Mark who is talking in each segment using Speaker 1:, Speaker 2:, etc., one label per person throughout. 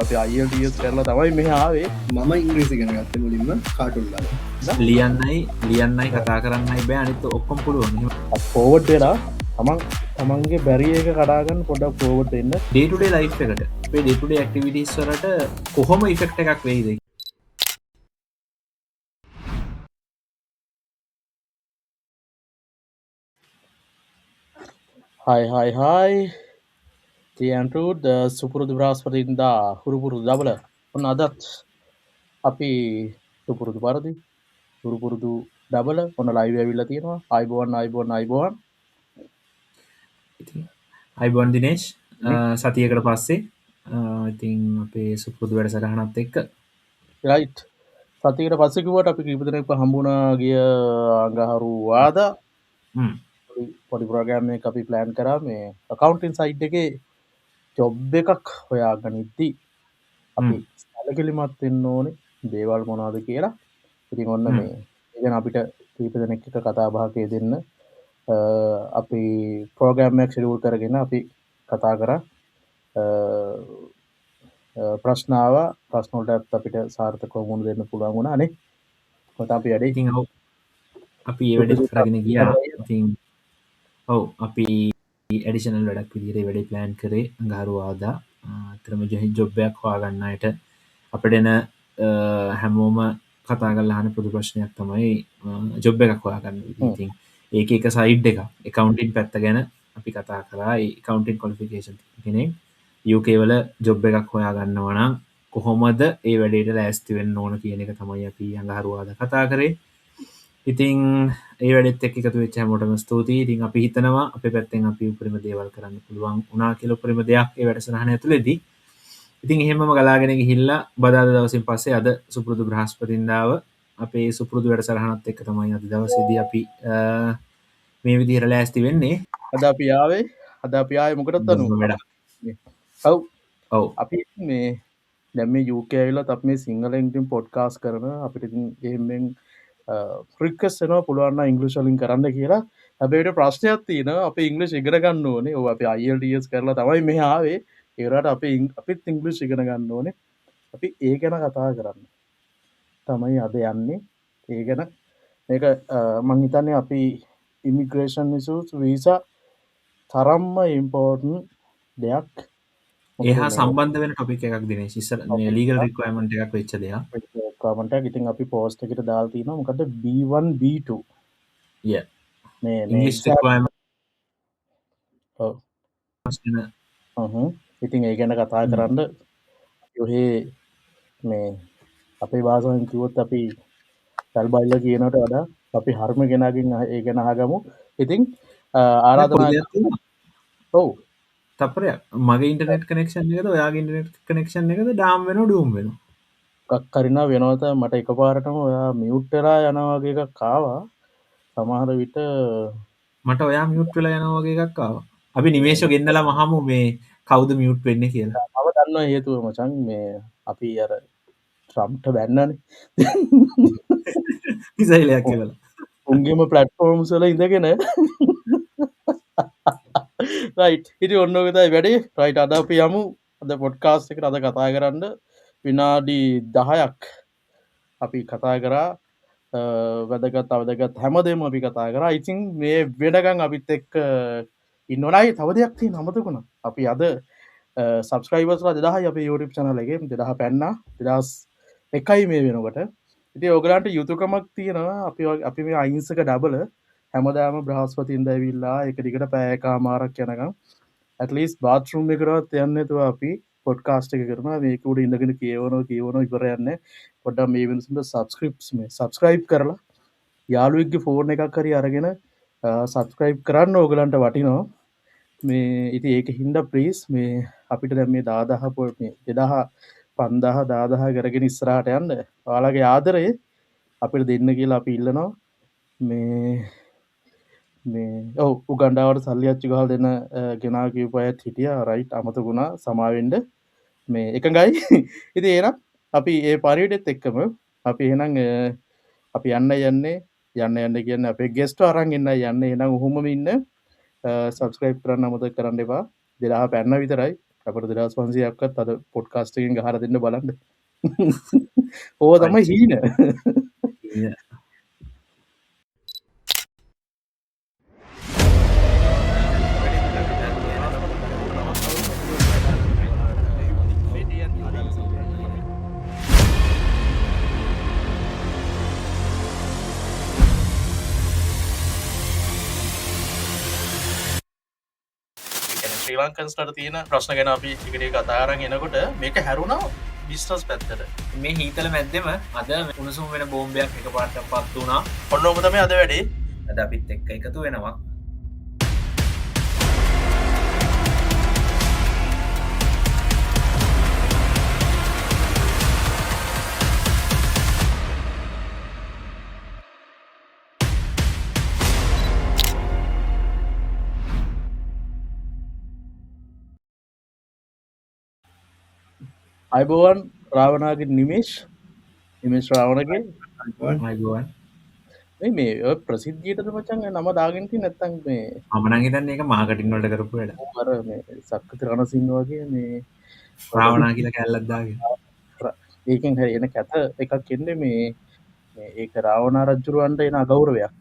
Speaker 1: අපි IELTS කරලා තමයි මෙහි ආවේ.
Speaker 2: මම ඉංග්‍රීසි ඉගෙන ගත්තේ මුලින්ම කාටුන් බලලා.
Speaker 3: ලියන්නයි කතා කරන්නයි බෑ, අනිත් ඔක්කොම පුළුවන්.
Speaker 1: එහෙම ෆෝවර්ඩ් වෙලා තමන්ගේ බැරි එක කඩා ගන්න පොඩ්ඩක් ෆෝවර්ඩ් වෙන්න.
Speaker 3: ඩේ ටු ඩේ ලයිෆ් එකට, අපේ ඩේ ටු ඩේ ඇක්ටිවිටීස් වලට කොහොම ඉෆෙක්ට් එකක් වෙයිද?
Speaker 1: හයි හයි හයි. තියන්ටුඩ් සුපුරුදු බ්‍රහස්පතින්දා හුරුපුරුදු දබල. ඔන්න අදත් අපි සුපුරුදු පරිදි හුරුපුරුදු ඩබල ඔන්න ලයිව් ඇවිල්ලා තියෙනවා. ආයිබෝවන් ආයිබෝවන් ආයිබෝවන්.
Speaker 3: ඉතින් ආයිබෝවන් දිනේෂ්, සතියකට පස්සේ ඉතින් අපේ සුපුරුදු වැඩසටහනත් එක්ක.
Speaker 1: රයිට්. සතියකට පස්සේ කිව්වට අපි කීප දෙනෙක්ව හම්බුණා ගිය අඟහරුවාදා. පොඩි ප්‍රෝග්‍රෑම් එකක් අපි ප්ලෑන් කරා. මේ ඇකවුන්ටින් සයිඩ් එකේ ජොබ් එකක් හොයාගනිද්දි අපි සැලකිලිමත් වෙන්න ඕනේ දේවල් මොනවද කියලා. ඉතින් ඔන්න මේ ඒ ගැන අපිට කීප දෙනෙක් එක්ක කතා බහක යෙදෙන්න අපි ප්‍රෝග්‍රෑම් එකක් ෂෙඩියුල් කරගෙන අපි කතා කරා. ප්‍රශ්න ආවා. ප්‍රශ්න වලටත් අපිට සාර්ථකව මුහුණ දෙන්න පුළුවන් වුණා නේ. කොහොමද අපි වැඩේ?
Speaker 3: ඉතින් ඔව්. අපි ඒ වැඩේ කරගෙන ගියා. ඉතින් ඔව් අපි ඇඩිෂනල් වැඩක් විදිහට ඒ වැඩේ ප්ලෑන් කරේ අඟහරුවාදා. අතරම ජොබ් එකක් හොයාගන්න අයට අපිට එන හැමෝම කතා කරලා අහන පොදු ප්‍රශ්නයක් තමයි ජොබ් එකක් හොයාගන්න විදිහ. ඉතින් ඒක එක සයිඩ් එකක්. ඇකවුන්ටින් පැත්ත ගැන අපි කතා කරා. ඒ ඇකවුන්ටින් ක්වොලිෆිකේෂන් කෙනෙක් UK වල ජොබ් එකක් හොයාගන්නවා නම් කොහොමද ඒ වැඩේට ලෑස්ති වෙන්න ඕන කියන එක තමයි අපි අඟහරුවාදා කතා කරේ. ඉතින් ඒ වැඩෙත් එක්ක එකතු වෙච්ච හැමෝටම ස්තුතියි. ඉතින් අපි හිතනවා අපේ පැත්තෙන් අපි උපරිම දේවල් කරන්න පුළුවන් වුණා කියලා උපරිම දෙයක් ඒ වැඩසටහන ඇතුළේදී. ඉතින් එහෙමම ගලාගෙන ගිහිල්ලා බදාදා දවසින් පස්සේ අද සුපුරුදු බ්‍රහස්පතින්දාව අපේ සුපුරුදු වැඩසටහනත් එක්ක තමයි අද දවසේදී අපි මේ විදිහට ලෑස්ති වෙන්නේ.
Speaker 1: අද අපි ආවේ, අද අපි ආවේ මොකටද අනු?
Speaker 3: වැඩ.
Speaker 1: ඔව්.
Speaker 3: ඔව්.
Speaker 1: අපි මේ දැන් මේ UK ඇවිල්ලත් අපි මේ සිංහලෙන් ඉතින් පොඩ්කාස්ට් කරන අපිට ඉතින් එහෙම්ෙන් රික්වෙස්ට් වෙනවා පුළුවන් නම් ඉංග්‍රීසි වලින් කරන්න කියලා. හැබැයි ඊට ප්‍රශ්නයක් තියෙනවා. අපි ඉංග්‍රීසි ඉගෙන ගන්න ඕනේ. ඔව් අපි IELTS කරලා තමයි මෙහි ආවේ. ඒ වුණාට අපිත් ඉංග්‍රීසි ඉගෙන ගන්න ඕනේ. අපි ඒ ගැන කතා කරන්න තමයි අද යන්නේ. ඒ ගැන මේක මං හිතන්නේ අපි ඉමිග්‍රේෂන් ඉෂුස් වීසා තරම්ම ඉම්පෝටන්ට් දෙයක්. මොකද
Speaker 3: එහා
Speaker 1: මේ
Speaker 3: සම්බන්ධ වෙන ටොපික් එකක් දිනේෂ්. ඉස්සර මේ ලීගල් රික්වයර්මන්ට් එකක් වෙච්ච දෙයක්.
Speaker 1: රික්වයර්මන්ට් එකක්. ඉතින් අපි පෝස්ට් එකට දාලා තිනවා මොකද්ද B1 B2.
Speaker 3: Yeah.
Speaker 1: මේ
Speaker 3: English
Speaker 1: exam
Speaker 3: requirement
Speaker 1: ඔව්.
Speaker 3: ගැන.
Speaker 1: ඉතින් ඒ ගැන කතා කරන්න ඔහේ මේ අපේ භාෂාවෙන් කිව්වොත් අපි තල් බයිලා කියනවට වඩා අපි හර්ම කෙනාගෙන් ඒ ගැන අහගමු. ඉතින් ආරාධනා
Speaker 3: පොඩි දෙයක් තියෙනවා.
Speaker 1: ඔව්.
Speaker 3: තප්පරයක්. මගේ ඉන්ටර්නෙට් කනෙක්ෂන් එකද ඔයාගේ ඉන්ටර්නෙට් කනෙක්ෂන් එකද ඩාම් වෙනව ඩූම් වෙනව?
Speaker 1: මොකක් හරි නා වෙනවා තමයි. මට එකපාරටම ඔයා මියුට් වෙලා යනවා වගේ එකක් ආවා. සමහර විට
Speaker 3: මට ඔයා මියුට් වෙලා යනවා වගේ එකක් ආවා. අපි නිමේෂව ගෙන්නලා මහමු මේ කවුද මියුට් වෙන්නේ කියලා.
Speaker 1: මම දන්නවා හේතුව මචං. මේ අපි අර ට්‍රම්ප්ට බැන්නනේ.
Speaker 3: මිසයිලයක් කියලා.
Speaker 1: උන්ගේම ප්ලැට්ෆෝම්ස් වල ඉඳගෙන. රයිට්. ඉතින් ඔන්න ඔක තමයි වැඩේ. රයිට්. අද අපි යමු අද පොඩ්කාස්ට් එකට. අද කතා කරන්න විනාඩි 10ක් අපි කතා කරා. වැදගත් අවදගත් හැමදේම අපි කතා කරා. ඉතින් මේ වෙනකන් අපිත් එක්ක ඉන්න ඕනයි. තව දෙයක් තියෙනවා අමතක වුණා. අපි අද සබ්ස්ක්‍රයිබර්ස්ලා 2000යි අපේ YouTube channel එකේ. 2000 පැන්නා. 2001යි මේ වෙනකොට. ඉතින් ඔයගලන්ට යුතුයකමක් තියෙනවා. අපි මේ අහිංසක ඩබල හැමදාම බ්‍රහස්පතින්දා ඇවිල්ලා එක දිගට පැය එකමාරක් යනකම් at least bathroom එකකටවත් යන්නේ නැතුව අපි පොඩ්කාස්ට් එක කරනවා. මේක උඩ ඉඳගෙන කියවනවා ඉවර යන්නේ. පොඩ්ඩක් මේ වෙනසුන්ට මේ සබ්ස්ක්‍රයිබ් කරලා යාළුවෙක්ගේ ෆෝන් එකක් හරි අරගෙන සබ්ස්ක්‍රයිබ් කරන්න ඕගලන්ට වටිනවා. මේ ඉතින් ඒක හින්දා ප්ලීස් මේ අපිට දැන් මේ 10000 මේ 2000 5000 10000 කරගෙන ඉස්සරහට යන්න ඔයාලගේ ආදරය අපිට දෙන්න කියලා අපි ඉල්ලනවා. මේ ඔව් උගණ්ඩාවට සල්ලි අච්චු ගහලා දෙන ගෙනා කියපු අයත් හිටියා. රයිට් අමතක වුණා සමා වෙන්න. මේ එකඟයි. ඉතින් එහෙනම් අපි ඒ පරිවිඩෙත් එක්කම අපි එහෙනම් අපි යන්න යන්නේ යන්න යන්න කියන්නේ අපේ ගෙස්ට් අරන් එන්නයි යන්නේ. එහෙනම් ඔහොමම ඉන්න. සබ්ස්ක්‍රයිබ් කරන්න අමතක කරන්න එපා. 2000 පැන්න විතරයි. අපිට 2500ක්වත් අද පොඩ්කාස්ට් එකෙන් ගහලා දෙන්න බලන්න. ඕවා තමයි හීන. ශ්‍රී ලංකන්ස්ලට තියෙන ප්‍රශ්න ගැන අපි ටික ටික කතා කරන් එනකොට මේක හැරුණා බිස්නස් පැත්තට.
Speaker 3: මේ හීතල මැද්දෙම අද උණුසුම් වෙන බෝම්බයක් එකපාරට පත් වුණා.
Speaker 1: ඔන්න ඔබ තමයි අද වැඩේ.
Speaker 3: අද අපිත් එක්ක එකතු වෙනවා.
Speaker 1: අයිබෝවන් රාවණාගේ නිමේෂ්, නිමේෂ් රාවණගේ.
Speaker 3: අයිබෝවන්.
Speaker 1: මේ ඔය ප්‍රසිද්ධියටද මචං නම දාගෙන තියෙන්නේ නැත්තම් මේ
Speaker 3: මම නම් හිතන්නේ ඒක මාකටිං වලට කරපු වැඩ.
Speaker 1: අර මේ සක්විති රණසිංහ වගේ මේ
Speaker 3: රාවණා කියලා කැල්ලක් දාගෙන.
Speaker 1: ඒකෙන් හරි එන කැත එකක් එන්නේ මේ මේ ඒක රාවණා රජුරවන්ට එන අගෞරවයක්.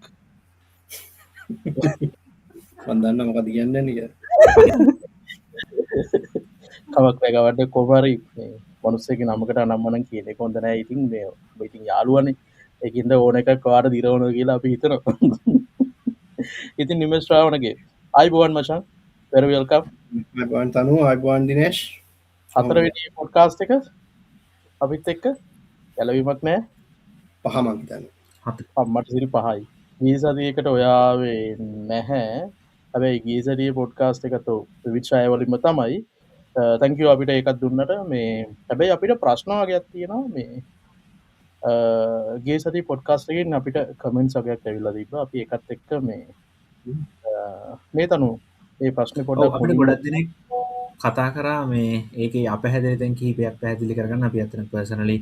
Speaker 2: මං දන්නා මොකද කියන්නේ කියලා.
Speaker 1: කමක් නෑ ගවඩ කොහොම හරි මේ මිනිස්සෙක්ගේ නමකට අනම්මනම් කියන එක හොඳ නෑ. ඉතින් මේ ඔබ ඉතින් යාළුවනේ, ඒකින්ද ඕන එකක් ඔයාට දිරවනවා කියලා අපි හිතනවා. ඉතින් නිමේෂ් රාවණගේ ආයිබෝවන් මචං, very welcome.
Speaker 2: ආයිබෝවන් තනු, ආයිබෝවන් දිනේෂ්.
Speaker 1: හතරවෙනි පොඩ්කාස්ට් එක අපිත් එක්ක ගැලවීමක් නෑ.
Speaker 2: පහ මං හිතන්නේ.
Speaker 3: හත.
Speaker 1: මට සිරි පහයි. ගිය සතියේකට ඔයා ආවේ නැහැ. හැබැයි ගිය සතියේ පොඩ්කාස්ට් එකත් ඔව් විවිධ අය වලින්ම තමයි. Thank you අපිට ඒකත් දුන්නට. මේ හැබැයි අපිට ප්‍රශ්න වගේක් තියෙනවා. මේ ගිය සතියේ පොඩ්කාස්ට් එකෙන් අපිට කමෙන්ට්ස් වගේක් ඇවිල්ලා තිබ්බා. අපි ඒකත් එක්ක මේ මේ තනු මේ ප්‍රශ්නේ පොඩ්ඩක්
Speaker 3: ඔව්, අපිට ගොඩක් දෙනෙක් කතා කරා මේ ඒකේ අපහැදිලි තැන් කිහිපයක් පැහැදිලි කරගන්න. අපි අතන පර්සනලි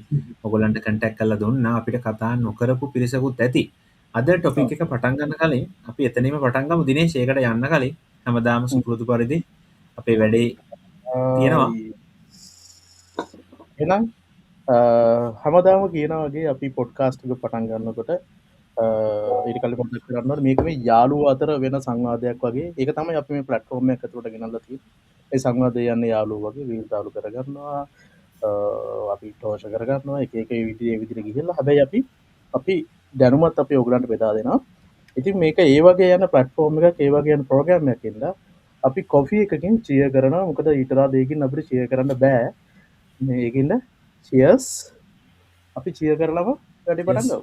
Speaker 3: ඔයගොල්ලන්ට කන්ටැක්ට් කරලා දුන්නා. අපිට කතා නොකරපු පිරිසකුත් ඇති. අද ටොපික් එක පටන් ගන්න කලින් අපි එතනින්ම පටන් ගමු දිනේෂ්. ඒකට යන්න කලින් හැමදාම සුපුරුදු පරිදි අපේ වැඩේ තියෙනවා.
Speaker 1: එහෙනම් හැමදාම කියනා වගේ අපි පොඩ්කාස්ට් එක පටන් ගන්නකොට ඊට කලින් මතක් කරන්න ඕනේ මේක මේ යාළුවෝ අතර වෙන සංවාදයක් වගේ. ඒක තමයි අපි මේ ප්ලැට්ෆෝම් එක ඇතුළට ගෙනල්ලා තියෙන්නේ. ඒ සංවාදය යන්නේ යාළුවෝ වගේ වීල් තාලු කරගන්නවා, අපි ටෝෂ කරගන්නවා, එක එක විදිහේ විදිහට ගිහිල්ලා. හැබැයි අපි දැනුමත් අපි ඔයගලන්ට බෙදා දෙනවා. ඉතින් මේක ඒ වගේ යන ප්ලැට්ෆෝම් එකක්, ඒ වගේ යන ප්‍රෝග්‍රෑම් එකක් ඉඳලා අපි කොෆි එකකින් චියර් කරනවා. මොකද ඊට වඩා දෙයකින් අපිට චියර් කරන්න බෑ. මේ ඒකින්ද චියර්ස් අපි චියර් කරලම වැඩි පටන් ගමු.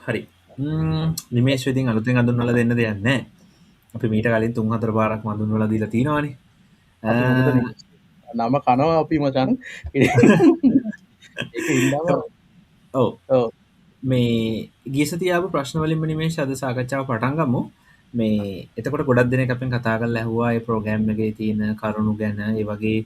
Speaker 3: හරි. නිමේෂ් ඉතින් අලුතෙන් අඳුන්වලා දෙන්න දෙයක් නෑ. අපි මීට කලින් 3-4 පාරක්ම අඳුන්වලා දීලා තිනවනේ.
Speaker 1: අපි මොකද නම කනවා අපි මචං. ඒක ඉඳම
Speaker 3: ඔව්.
Speaker 1: ඔව්.
Speaker 3: මේ ගිය සතියේ ආපු ප්‍රශ්න වලින්ම නිමේෂ් අද සාකච්ඡාව පටන් ගමු. මේ එතකොට ගොඩක් දෙනෙක් අපෙන් කතා කරලා ඇහුවා මේ ප්‍රෝග්‍රෑම් එකේ තියෙන කරුණු ගැන. ඒ වගේ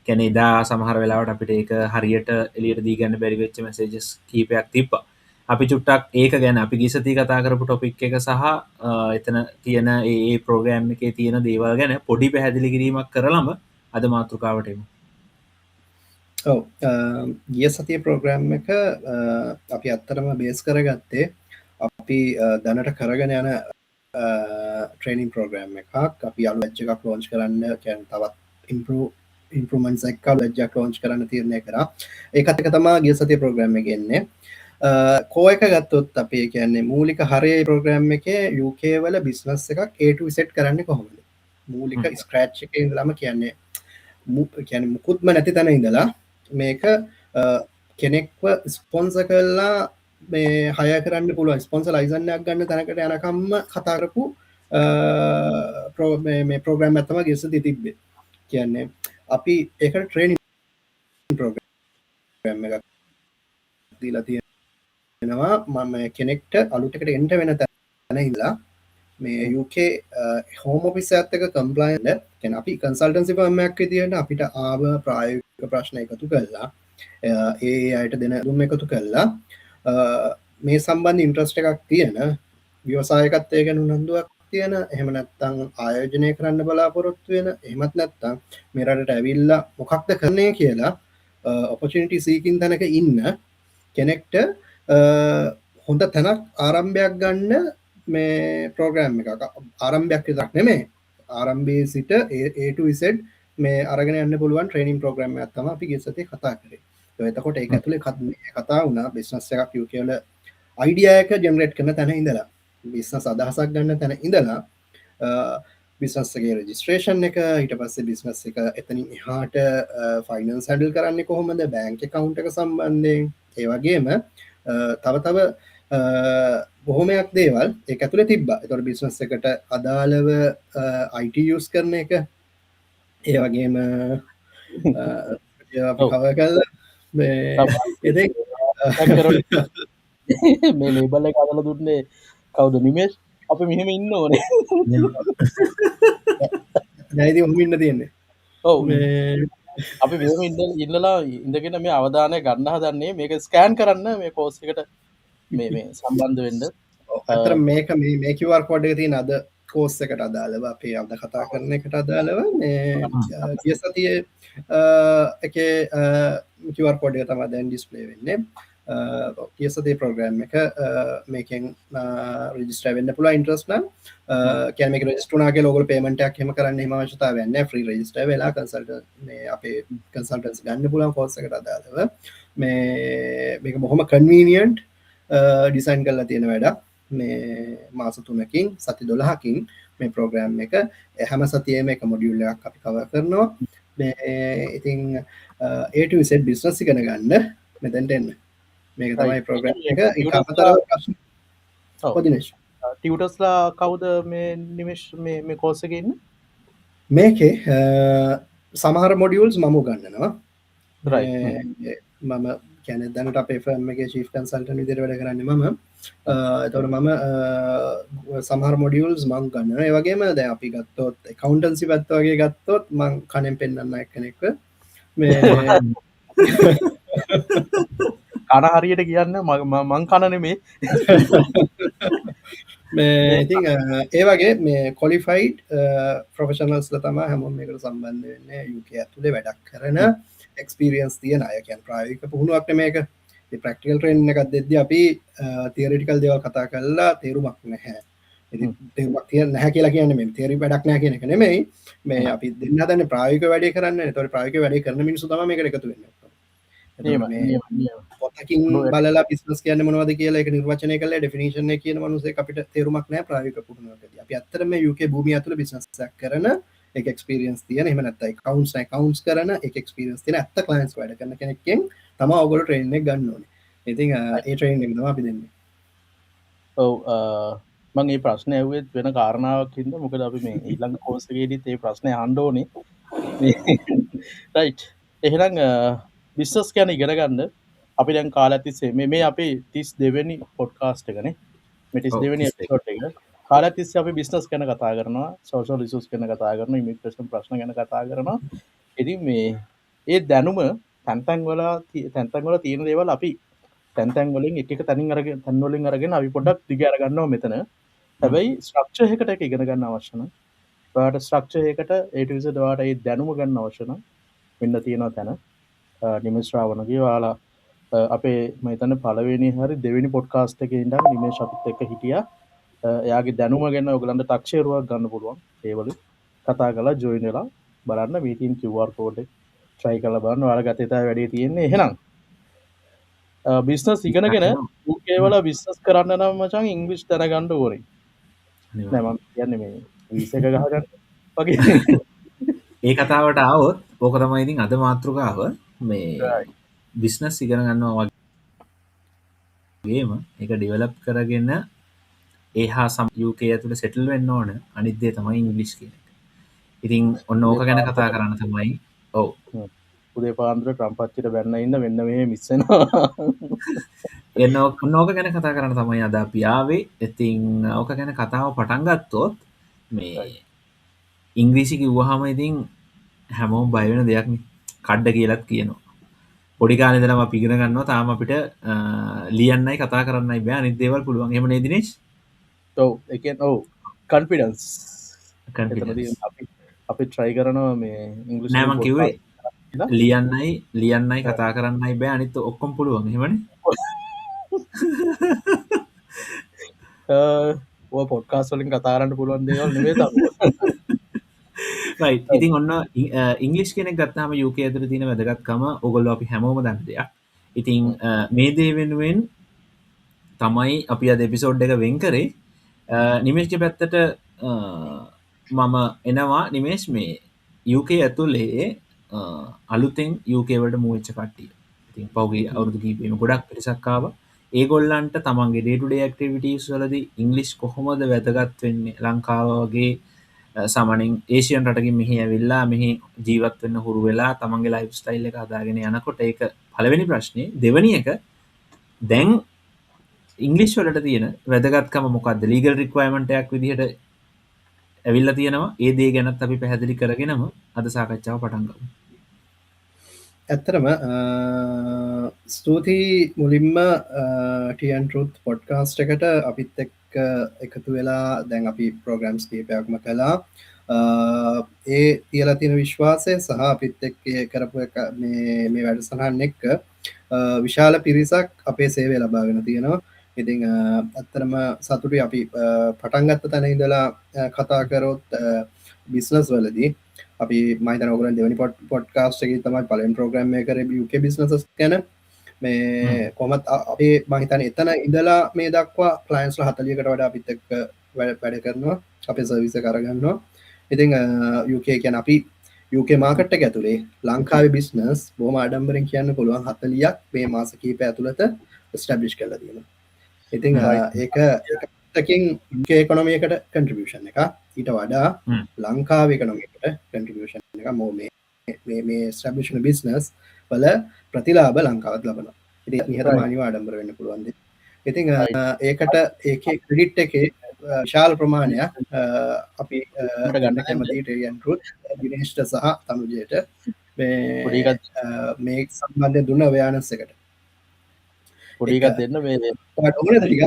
Speaker 3: කියන්නේ එදා සමහර වෙලාවට අපිට ඒක හරියට එළියට දී ගන්න බැරි වෙච්ච මැසේජස් කීපයක් තිබ්බා. අපි චුට්ටක් ඒක ගැන අපි ගිය සතියේ කතා කරපු ටොපික් එක සහ එතන තියෙන ඒ ප්‍රෝග්‍රෑම් එකේ තියෙන දේවල් ගැන පොඩි පැහැදිලි කිරීමක් කරලම අද මාතෘකාවට එමු.
Speaker 2: ඔව්, ගිය සතියේ ප්‍රෝග්‍රෑම් එක අපි ඇත්තටම බේස් කරගත්තේ අපි දැනට කරගෙන යන ට්‍රේනින් ප්‍රෝග්‍රෑම් එකක්. අපි අලුත් බැච් එකක් ලොන්ච් කරන්න, කියන්නේ තවත් ඉම්ප්‍රූව්මන්ට්ස් එක්ක අලුත් බැච් එකක් ලොන්ච් කරන්න තීරණය කරා. ඒකත් එක තමයි ගිය සතියේ ප්‍රෝග්‍රෑම් එකේ එන්නේ. කෝ එක ගත්තොත් අපි ඒ කියන්නේ මූලික හරය ප්‍රෝග්‍රෑම් එකේ UK වල බිස්නස් එකක් A to Z කරන්නේ කොහොමද? මූලික ස්ක්‍රැච් එකේ ඉඳලම කියන්නේ මුකුත්ම නැති තැන ඉඳලා මේක කෙනෙක්ව ස්පොන්සර් කරලා මේ හයර් කරන්න පුළුවන්, ස්පොන්සර් ලයිසන් එකක් ගන්න තැනකට යනකම්ම කතා කරපු මේ ප්‍රෝග්‍රෑම් එක තමයි ගිය සතියේ තිබ්බේ. කියන්නේ අපි ඒකට ට්‍රේනින් ප්‍රෝග්‍රෑම් එකක් දීලා තියෙනවා. මම කෙනෙක්ට අලුත් එකට එන්න වෙන තැන ඉඳලා මේ UK home office එකත් එක්ක කම්ප්ලයන්ට්, කියන්නේ අපි කන්සල්ටන්සි ෆර්ම් එකක් විදියට අපිට ආව ප්‍රායෝගික ප්‍රශ්න එකතු කරලා, ඒ අයට දෙන දුම් එකතු කරලා, මේ සම්බන්ධ ඉන්ට්‍රස්ට් එකක් තියෙන ව්‍යවසායකත්වය ගැන උනන්දුවක් තියෙන, එහෙම නැත්නම් ආයෝජනය කරන්න බලාපොරොත්තු වෙන, එහෙමත් නැත්නම් මේ රටට ඇවිල්ලා මොකක්ද කරන්නේ කියලා ඔපචුනිටි සීකින් තැනක ඉන්න කෙනෙක්ට හොඳ තැනක් ආරම්භයක් ගන්න මේ ප්‍රෝග්‍රෑම් එකක්. ආරම්භයක් විතරක් නෙමෙයි, ආරම්භයේ සිට A to Z මේ අරගෙන යන්න පුළුවන් ට්‍රේනින් ප්‍රෝග්‍රෑම් එකක් තමයි අපි ගිය සතියේ කතා කරේ. එතකොට ඒක ඇතුලේ කතා වුණා බිස්නස් එකක් UK වල අයිඩියා එක ජෙනරේට් කරන තැන ඉඳලා, බිස්නස් අදහසක් ගන්න තැන ඉඳලා, බිස්නස් එකේ රෙජිස්ට්‍රේෂන් එක, ඊට පස්සේ බිස්නස් එක එතනින් එහාට ෆයිනෑන්ස් හැන්ඩල් කරන්නේ කොහොමද, බැංක් ඇකවුන්ට් එක සම්බන්ධයෙන්, ඒ වගේම තව තව බොහොමයක් දේවල් ඒක ඇතුලේ තිබ්බා. ඒතකොට බිස්නස් එකට අදාළව IT use කරන එක, ඒ වගේම අපි කවර් කරලා මේ ඉතින්
Speaker 1: මේ ලේබල් එක හදලා දුන්නේ කවුද? නිමේෂ්. අපි මෙහෙම ඉන්න ඕනේ.
Speaker 2: දැන් ඉතින් ඔහොම ඉන්න තියෙන්නේ.
Speaker 1: ඔව්. මේ අපි මෙහෙම ඉන්නලා ඉඳගෙන මේ අවධානය ගන්න හදන්නේ මේක ස්කෑන් කරන්න මේ කෝස් එකට මේ මේ සම්බන්ධ වෙන්න.
Speaker 2: ඔව්, ඇත්තටම මේක මේ QR code එක තියෙන අද කෝස් එකට අදාළව, අපි අද කතා කරන එකට අදාළව මේ ගිය සතියේ එකේ QR code එක තමයි දැන් ඩිස්ප්ලේ වෙන්නේ. ගිය සතියේ ප්‍රෝග්‍රෑම් එක මේකෙන් රෙජිස්ටර් වෙන්න පුළුවන් ඉන්ට්‍රස්ට් නම්. කියන්නේ මේක රෙජිස්ටර් වුණා කියලා ඔයගොල්ලෝ පේමන්ට් එකක් එහෙම කරන්න එහෙම අවශ්‍යතාවයක් නැහැ. ෆ්‍රී රෙජිස්ටර් වෙලා කන්සල්ටන්ට් මේ අපේ කන්සල්ටන්ට්ස් ගන්න පුළුවන් කෝස් එකට අදාළව. මේක බොහොම කන්වීනියන්ට් ඩිසයින් කරලා තියෙන වැඩක්. මේ මාස 3කින් සති 12කින් මේ ප්‍රෝග්‍රෑම් එක හැම සතියේම එක මොඩියුල් එකක් අපි කවර් කරනවා. මේ ඉතින් A to Z business ඉගෙන ගන්න මෙතෙන්ට එන්න. මේක තමයි ප්‍රෝග්‍රෑම් එක. ඒක අමතරව ප්‍රශ්න. ඔව් දිනේෂ්.
Speaker 1: ටියුටර්ස්ලා කවුද මේ නිමේෂ් මේ කෝස් එකේ ඉන්නේ?
Speaker 2: මේකේ සමහර මොඩියුල්ස් මම උගන්වනවා. මම කියන්නේ දැනට අපේ ෆර්ම් එකේ චීෆ් කන්සල්ටන්ට් විදිහට වැඩ කරන්නේ මම. එතකොට මම සමහර මොඩියුල්ස් මං ගන්නවා. ඒ වගේම දැන් අපි ගත්තොත් ඇකවුන්ටන්සි පැත්ත වගේ ගත්තොත් මං කනෙන් පෙන්නන්න එක්කෙනෙක්ව මේ
Speaker 1: කන හරියට කියන්න මං කන නෙමේ.
Speaker 2: මේ ඉතින් ඒ වගේ මේ ක්වොලිෆයිඩ් ප්‍රොෆෙෂනල්ස්ලා තමයි හැමෝම මේකට සම්බන්ධ වෙන්නේ. UK ඇතුලේ වැඩක් කරන එක්ස්පීරියන්ස් තියෙන අය. කියන්නේ ප්‍රායෝගික පුහුණුවක් නෙමෙයි මේක. ඉතින් ප්‍රැක්ටිකල් ට්‍රේනින් එකක් දෙද්දි අපි තියරිටිකල් දේවල් කතා කරලා තේරුමක් නැහැ. ඉතින් තේරුමක් තියෙන නැහැ කියලා කියන්නේ මේ තියරි වැඩක් නැහැ කියන එක නෙමෙයි. මේ අපි දෙන්න හදන්නේ ප්‍රායෝගික වැඩේ කරන්න. ඒතකොට ප්‍රායෝගික වැඩේ කරන මිනිස්සු තමයි මේකට එකතු වෙන්නේ ඔක්කොම. පොතකින් බලලා බිස්නස් කියන්නේ මොනවද කියලා ඒක නිර්වචනය කරලා ඩෙෆිනිෂන් එක කියන මනුස්සයෙක් අපිට තේරුමක් නැහැ ප්‍රායෝගික පුහුණුවකදී. අපි ඇත්තටම මේ UK භූමිය ඇතුළේ බිස්නස් එකක් කරන, ඒක එක්ස්පීරියන්ස් තියෙන, එහෙම නැත්නම් ඇකවුන්ට්ස් කරන, ඒක එක්ස්පීරියන්ස් තියෙන ඇත්ත ක්ලයන්ට්ස් වැඩ කරන කෙනෙක්ගෙන් තමයි ඔයගොල්ලෝ ට්‍රේනින් එක ගන්න ඕනේ. ඉතින් ඒ ට්‍රේනින් එක තමයි අපි දෙන්නේ.
Speaker 1: ඔව්, මං මේ ප්‍රශ්නේ ඇහුවෙත් වෙන කාරණාවක් හින්දා. මොකද අපි මේ ඊළඟ කෝස් එකේදීත් මේ ප්‍රශ්නේ අහන්න ඕනේ. රයිට්. එහෙනම් බිස්නස් ගැන ඉගෙන ගන්න අපි දැන් කාලයක් තිස්සේ මේ අපේ 32 වෙනි පොඩ්කාස්ට් එකනේ. මේ 32 වෙනි එපිසෝඩ් එක. කාලයක් තිස්සේ අපි බිස්නස් ගැන කතා කරනවා, සෝෂල් ඉෂුස් ගැන කතා කරනවා, ඉමිග්‍රේෂන් ප්‍රශ්න ගැන කතා කරනවා. ඉතින් මේ ඒ දැනුම තැන් තැන් වල තැන් තැන් වල තියෙන දේවල් අපි තැන් තැන් වලින් එක එක තැනින් අරගෙන තැන් වලින් අරගෙන අපි පොඩ්ඩක් දිග අරගන්නවා මෙතන. හැබැයි ස්ට්‍රක්චර් එකකට ඒක ඉගෙන ගන්න අවශ්‍ය නම්, ඔයාට ස්ට්‍රක්චර් එකකට A to Z ඔයාට ඒ දැනුම ගන්න අවශ්‍ය නම් මෙන්න තියෙනවා තැන. නිමේෂ් රාවණගේ ඔයාලා අපේ මම හිතන්නේ පළවෙනි හරි දෙවෙනි පොඩ්කාස්ට් එකේ ඉඳන් නිමේෂ් අපිත් එක්ක හිටියා. එයාගේ දැනුම ගැන ඔයගලන්ට තක්සේරුවක් ගන්න පුළුවන්. ඒ වලින් කතා කරලා ජොයින් වෙලා බලන්න මේ තියෙන QR code එක try කරලා බලන්න. ඔයාලා ගතේ තමයි වැඩේ තියෙන්නේ. එහෙනම් බිස්නස් ඉගෙනගෙන UK වල බිස්නස් කරන්න නම් මචං ඉංග්‍රීසි දැනගන්න ඕනේ. නෑ මම කියන්නේ මේ වීසා එක ගහගන්න වගේ.
Speaker 3: ඒ කතාවට ආවොත් ඕක තමයි ඉතින් අද මාතෘකාව. මේ බිස්නස් ඉගෙන ගන්නවා වගේම ඒක ඩෙවලොප් කරගෙන ඒ හා සම UK ඇතුළේ සෙටල් වෙන්න ඕන. අනිත් දේ තමයි ඉංග්‍රීසි කියන එක. ඉතින් ඔන්න ඕක ගැන කතා කරන්න තමයි. ඔව්.
Speaker 1: උදේ පාන්දර ට්‍රම්ප් අච්චිට බැන්න ඉන්න මෙන්න මෙහෙ මිස් වෙනවා.
Speaker 3: ඔන්න ඕක ගැන කතා කරන්න තමයි අද අපි ආවේ. ඉතින් ඕක ගැන කතාව පටන් ගත්තොත් මේ ඉංග්‍රීසි කිව්වහම ඉතින් හැමෝම බය වෙන දෙයක් නේ. කඩ කියලත් කියනවා. පොඩි කාලේ ඉඳලම අපි ඉගෙන ගන්නවා. තාම අපිට ලියන්නයි කතා කරන්නයි බෑ. අනිත් දේවල් පුළුවන්. එහෙම නේද දිනේෂ්?
Speaker 1: ඔව්, ඒ කියන්නේ ඔව්, කොන්ෆිඩන්ස්.
Speaker 3: කොන්ෆිඩන්ස්.
Speaker 1: අපි try කරනවා මේ ඉංග්‍රීසි
Speaker 3: නෑ මං කිව්වේ ලියන්නයි කතා කරන්නයි බෑ, අනිත් ඔක්කොම පුළුවන්. එහෙමනේ.
Speaker 1: ඔය පොඩ්කාස්ට් වලින් කතා කරන්න පුළුවන් දේවල් නෙමෙයි තාම.
Speaker 3: රයිට්. ඉතින් ඔන්න ඉංග්‍රීසි කෙනෙක් ගත්තාම UK ඇතුලේ තියෙන වැදගත්කම ඔයගොල්ලෝ අපි හැමෝම දන්න දෙයක්. ඉතින් මේ දේ වෙනුවෙන් තමයි අපි අද එපිසෝඩ් එක වෙන් කරේ. නිමේෂ්ගේ පැත්තට මම එනවා. නිමේෂ්, මේ UK ඇතුලේ අලුතෙන් UK වලට මූව් වෙච්ච කට්ටිය. ඉතින් පහුගිය අවුරුදු කිහිපෙම ගොඩක් පිරිසක් ආවා. ඒගොල්ලන්ට තමන්ගේ ඩේ ටු ඩේ ඇක්ටිවිටීස් වලදී ඉංග්‍රීසි කොහොමද වැදගත් වෙන්නේ? ලංකාව වගේ සාමාන්‍යයෙන් ඒෂියන් රටකින් මෙහි ඇවිල්ලා මෙහි ජීවත් වෙන්න හුරු වෙලා තමන්ගේ ලයිෆ් ස්ටයිල් එක හදාගෙන යනකොට ඒක පළවෙනි ප්‍රශ්නේ. දෙවෙනි එක, දැන් ඉංග්‍රීසි වලට තියෙන වැදගත්කම මොකද්ද? ලීගල් රික්වයර්මන්ට් එකක් විදිහට ඇවිල්ලා තියෙනවා. ඒ දේ ගැනත් අපි පැහැදිලි කරගෙනම අද සාකච්ඡාව පටන් ගමු.
Speaker 2: ඇත්තටම ස්තුතියි මුලින්ම Tea and Truth podcast එකට අපිත් එක්ක එකතු වෙලා දැන් අපි ප්‍රෝග්‍රෑම්ස් කීපයක්ම කළා. ඒ තියලා තියෙන විශ්වාසය සහ අපිත් එක්ක කරපු එක මේ වැඩසටහන් එක්ක විශාල පිරිසක් අපේ සේවය ලබාගෙන තියෙනවා. ඉතින් ඇත්තටම සතුටුයි. අපි පටන් ගත්ත තැන ඉඳලා කතා කරොත් බිස්නස් වලදී අපි මම හිතන්නේ ඔයගොල්ලන් දෙවෙනි පොඩ්කාස්ට් එකේ තමයි පළවෙනි ප්‍රෝග්‍රෑම් එක කරේ UK businesses ගැන. මේ කොහොමත් අපේ මම හිතන්නේ එතන ඉඳලා මේ දක්වා ක්ලයන්ට්ස්ලා 40කට වඩා අපිත් එක්ක වැඩ කරනවා, අපේ සර්විස් එක අරගන්නවා. ඉතින් UK කියන්නේ අපි UK market එක ඇතුලේ ලංකාවේ බිස්නස් බොහොම ආඩම්බරෙන් කියන්න පුළුවන් 40ක් මේ මාස කිහිපය ඇතුළත එස්ටැබ්ලිෂ් කරලා තියෙනවා. ඉතින් ඒක පැත්තකින් UK economy එකට කන්ට්‍රිබියුෂන් එකක්, ඊට වඩා ලංකාවේ ඉකොනොමි එකට කන්ට්‍රිබියුෂන් එකක්. මොකද මේ එස්ටැබ්ලිෂ් වෙන බිස්නස් වල ප්‍රතිලාභ ලංකාවත් ලබනවා. ඉතින් නිහතමානීව ආඩම්බර වෙන්න පුළුවන් දෙයක්. ඉතින් ඒකට ඒකේ ක්‍රෙඩිට් එකේ විශාල ප්‍රමාණයක් අපි
Speaker 1: මට ගන්න
Speaker 2: කැමතියි ටී ඇන්ඩ් ට්‍රුත් දිනේෂ්ට සහ තනුජයට
Speaker 1: පොඩි එකක්
Speaker 2: මේ සම්බන්ධයෙන් දුන්න අවයානස් එකට.
Speaker 1: පොඩි එකක් දෙන්න මේ
Speaker 2: ඔයාට ඕනේද ටිකක්?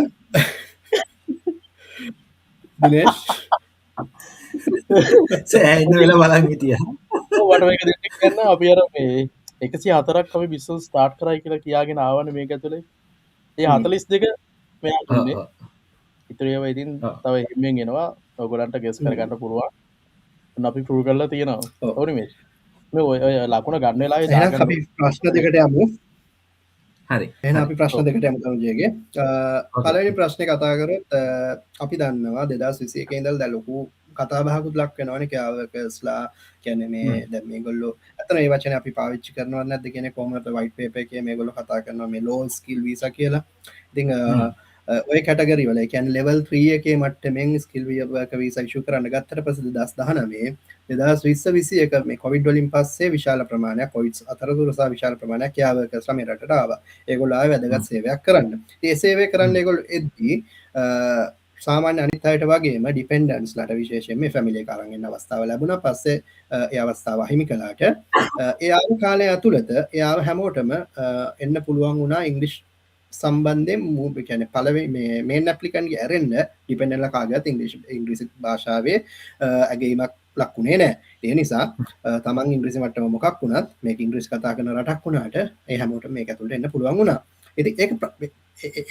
Speaker 2: දිනේෂ්?
Speaker 3: සෑහෙන වෙලා බලන් හිටියා.
Speaker 1: ඔව්, මට මේක දෙන්න කියන්න. අපි අර මේ 104ක් අපි බිස්නස් ස්ටාර්ට් කරයි කියලා කියාගෙන ආවනේ මේක ඇතුලේ. ඒ 42 මෙයා දුන්නේ. ඉතින් ඒවා ඉතින් තව හිමියෙන් එනවා. ඔයගොල්ලන්ට ගෙස් කරගන්න පුළුවන්. ඔන්න අපි ප්‍රූව් කරලා තියෙනවා. ඔව් නේ මේ. මේ ඔය ලකුණ ගන්න වෙලාවේ
Speaker 2: එහෙනම්
Speaker 1: දාගන්න
Speaker 2: අපි ප්‍රශ්න දෙකට යමු. එහෙනම් අපි ප්‍රශ්න දෙකට යමු තනුජයගේ. පළවෙනි ප්‍රශ්නේ කතා කරොත් අපි දන්නවා 2021 ඉඳලා දැන් ලොකු කතා බහකුත් ලක් වෙනවනේ කෙයා වර්කර්ස්ලා කියන්නේ මේ දැන් මේගොල්ලෝ ඇත්තටම මේ වචනේ අපි පාවිච්චි කරනවද නැද්ද කියන කොහොමද වයිට් පේපර් එකේ මේගොල්ලෝ කතා කරනවා මේ ලෝ ස්කිල් වීසා කියලා. ඉතින් ඔය කැටගරි වල, ඒ කියන්නේ ලෙවල් 3 එකේ මට්ටමින් ස්කිල් වර්කර් වීසා ඉෂු කරන්න ගත්තට පස්සේ 2019 2020 21 මේ කොවිඩ් වලින් පස්සේ විශාල ප්‍රමාණයක් කොවිඩ් අතරතුර සහ විශාල ප්‍රමාණයක් කෙයා වර්කර්ස්ලා මේ රටට ආවා. ඒගොල්ලෝ ආවේ වැදගත් සේවයක් කරන්න. ඉතින් ඒ සේවය කරන්න ඒගොල්ලෝ එද්දී සාමාන්‍ය අනිත් අයට වගේම ඩිපෙන්ඩන්ට්ස්ලාට විශේෂයෙන් මේ ෆැමිලි එක අරන් එන්න අවස්ථාව ලැබුණා. පස්සේ ඒ අවස්ථාව අහිමි කළාට ඒ ආව කාලය ඇතුළත ඒ ආව හැමෝටම එන්න පුළුවන් වුණා ඉංග්‍රීසි සම්බන්ධයෙන් ඒ කියන්නේ පළවෙනි මේ මේන් ඇප්ලිකන්ට්ගේ ඇරෙන්න ඩිපෙන්ඩන්ට්ලා කාගේවත් ඉංග්‍රීසි භාෂාවේ ඇගයීමක් ලක් වුණේ නෑ. ඒ නිසා තමන් ඉංග්‍රීසි මට්ටම මොකක් වුණත් මේක ඉංග්‍රීසි කතා කරන රටක් වුණාට ඒ හැමෝටම මේක ඇතුළට එන්න පුළුවන් වුණා. ඉතින් ඒක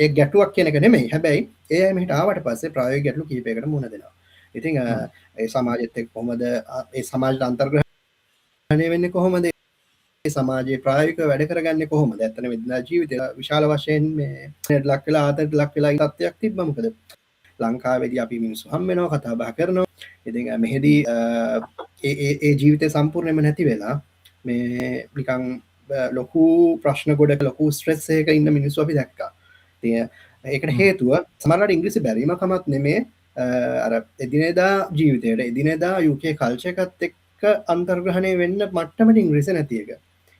Speaker 2: ඒ ගැටලුවක් කියන එක නෙමෙයි. හැබැයි ඒ අය මෙහෙට ආවට පස්සේ ප්‍රායෝගික ගැටලු කීපයකට මුහුණ දෙනවා. ඉතින් ඒ සමාජෙත් එක්ක කොහොමද, ඒ සමාජයට අන්තර්ග්‍රහණය වෙන්නේ කොහොමද? ඒ සමාජයේ ප්‍රායෝගිකව වැඩ කරගන්නේ කොහොමද? ඇත්තටම එදිනදා ජීවිතේ විශාල වශයෙන් මේ ලක් වෙලා ආතතියට ලක් වෙලා ඉන්න තත්ත්වයක් තිබ්බා. මොකද ලංකාවේදී අපි මිනිස්සු හම් වෙනවා, කතා බහ කරනවා. ඉතින් මෙහෙදී ඒ ජීවිතේ සම්පූර්ණයෙන්ම නැති වෙලා මේ නිකන් ලොකු ප්‍රශ්න ගොඩක ලොකු ස්ට්‍රෙස් එකක ඉන්න මිනිස්සු අපි දැක්කා. ඉතින් ඒකට හේතුව සමහරවිට ඉංග්‍රීසි බැරිම කමක් නෙමේ, අර එදිනෙදා ජීවිතේට එදිනෙදා UK culture එකත් එක්ක අන්තර්ග්‍රහණය වෙන්න මට්ටමට ඉංග්‍රීසි නැති එක.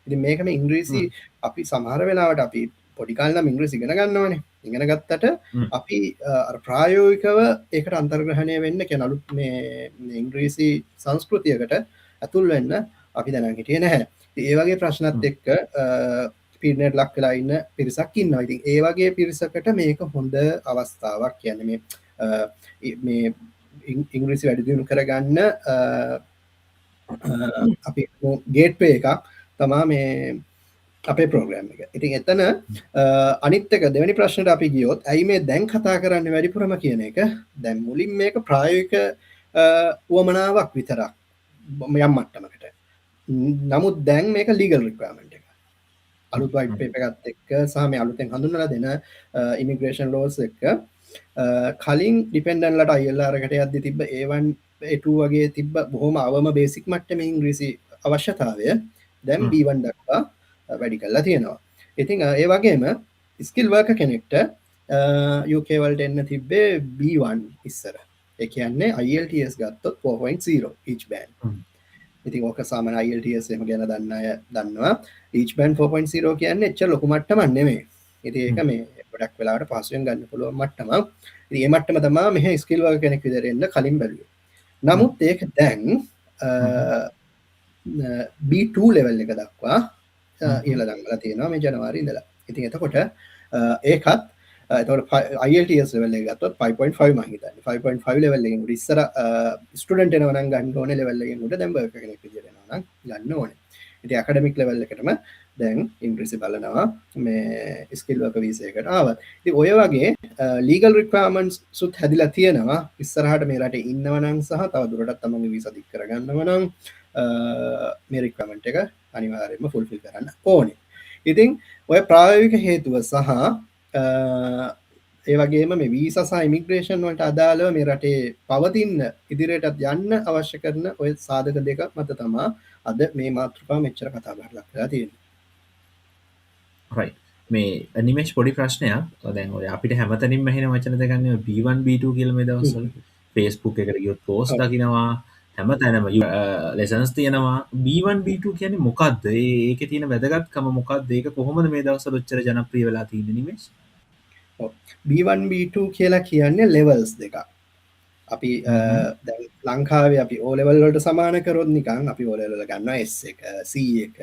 Speaker 2: ඉතින් මේක මේ ඉංග්‍රීසි අපි සමහර වෙලාවට අපි පොඩි කාලේ නම් ඉංග්‍රීසි ඉගෙන ගන්නවනේ. ඉගෙන ගත්තට අපි අර ප්‍රායෝගිකව ඒකට අන්තර්ග්‍රහණය වෙන්න කියන අලුත් මේ ඉංග්‍රීසි සංස්කෘතියකට ඇතුල් වෙන්න අපි දැනන් හිටියේ නැහැ. ඉතින් ඒ වගේ ප්‍රශ්නත් එක්ක පීඩනයට ලක් වෙලා ඉන්න පිරිසක් ඉන්නවා. ඉතින් ඒ වගේ පිරිසකට මේක හොඳ අවස්ථාවක්. කියන්නේ මේ මේ ඉංග්‍රීසි වැඩි දියුණු කරගන්න අපි ගේට්වේ එකක් තමා මේ අපේ ප්‍රෝග්‍රෑම් එක. ඉතින් එතන අනිත් එක දෙවෙනි ප්‍රශ්නෙට අපි ගියොත්, ඇයි මේ දැන් කතා කරන්නේ වැඩිපුරම කියන එක? දැන් මුලින් මේක ප්‍රායෝගික උවමනාවක් විතරක් යම් මට්ටමකට. නමුත් දැන් මේක ලීගල් රික්වයර්මන්ට් එක. අලුත් වයිට් පේපර් එකත් එක්ක සහ මේ අලුතෙන් හඳුන්වලා දෙන ඉමිග්‍රේෂන් ලෝස් එක්ක, කලින් ඩිපෙන්ඩන්ට්ලට ILR එකට යද්දි තිබ්බ A1 A2 වගේ තිබ්බ බොහොම අවම බේසික් මට්ටමේ ඉංග්‍රීසි අවශ්‍යතාවය දැන් B1 දක්වා වැඩි කරලා තියෙනවා. ඉතින් ඒ වගේම ස්කිල් වර්කර් කෙනෙක්ට UK වලට එන්න තිබ්බේ B1 ඉස්සර. ඒ කියන්නේ IELTS ගත්තොත් 4.0 each band. ඉතින් ඕක සාමාන්‍ය IELTS එහෙම ගැන දන්න අය දන්නවා. Each band 4.0 කියන්නේ එච්චර ලොකු මට්ටමක් නෙමෙයි. ඉතින් ඒක මේ ගොඩක් වෙලාවට පහසුවෙන් ගන්න පුළුවන් මට්ටමක්. ඉතින් මේ මට්ටම තමයි මෙහෙ ස්කිල් වර්කර් කෙනෙක් විදිහට එන්න කලින් බැලුවේ. නමුත් ඒක දැන් B2 level එක දක්වා ඉහළ දංගලා තියෙනවා මේ ජනවාරි ඉඳලා. ඉතින් එතකොට ඒකත් එතකොට IELTS level එක ගත්තොත් 5.5 මං හිතන්නේ. 5.5 ලෙවල් එකෙන් උඩ ඉස්සර ස්ටුඩන්ට් එනවා නම් ගන්න ඕනේ ලෙවල් එකෙන් උඩ දැන් වර්කර් කෙනෙක් විදියට එනවා නම් ගන්න ඕනේ. ඉතින් ඇකඩමික් ලෙවල් එකටම දැන් ඉංග්‍රීසි බලනවා මේ ස්කිල් වර්කර් වීසා එකට ආවත්. ඉතින් ඔය වගේ ලීගල් රික්වයර්මන්ට්ස් සුත් හැදිලා තියෙනවා ඉස්සරහට මේ රටේ ඉන්නව නම් සහ තව දුරටත් තමන්ගේ වීසා දික් කරගන්නව නම් මේ රික්වයර්මන්ට් එක අනිවාර්යයෙන්ම ෆුල්ෆිල් කරන්න ඕනේ. ඉතින් ඔය ප්‍රායෝගික හේතුව සහ ඒ වගේම මේ වීසා සහ ඉමිග්‍රේෂන් වලට අදාළව මේ රටේ පවතින්න ඉදිරියටත් යන්න අවශ්‍ය කරන ඔය සාධක දෙක මත තමා අද මේ මාතෘකාව මෙච්චර කතා බහට ලක් වෙලා තියෙන්නේ.
Speaker 3: රයිට්. මේ නිමේෂ්, පොඩි ප්‍රශ්නයක්. දැන් ඔය අපිට හැමතැනින්ම ඇහෙන වචන දෙකක් නෙවෙයි B1 B2 කියලා. මේ දවස්වල Facebook එකට ගියොත් පෝස්ට් දකිනවා, හැම තැනම ලෙසන්ස් තියෙනවා. B1 B2 කියන්නේ මොකද්ද? ඒකේ තියෙන වැදගත්කම මොකද්ද? ඒක කොහොමද මේ දවස්වල ඔච්චර ජනප්‍රිය වෙලා තියෙන්නේ, නිමේෂ්?
Speaker 2: ඔව්. B1 B2 කියලා කියන්නේ ලෙවල්ස් දෙකක්. අපි දැන් ලංකාවේ අපි O level වලට සමාන කරොත් නිකන් අපි O level වල ගන්නවා S එක, C එක,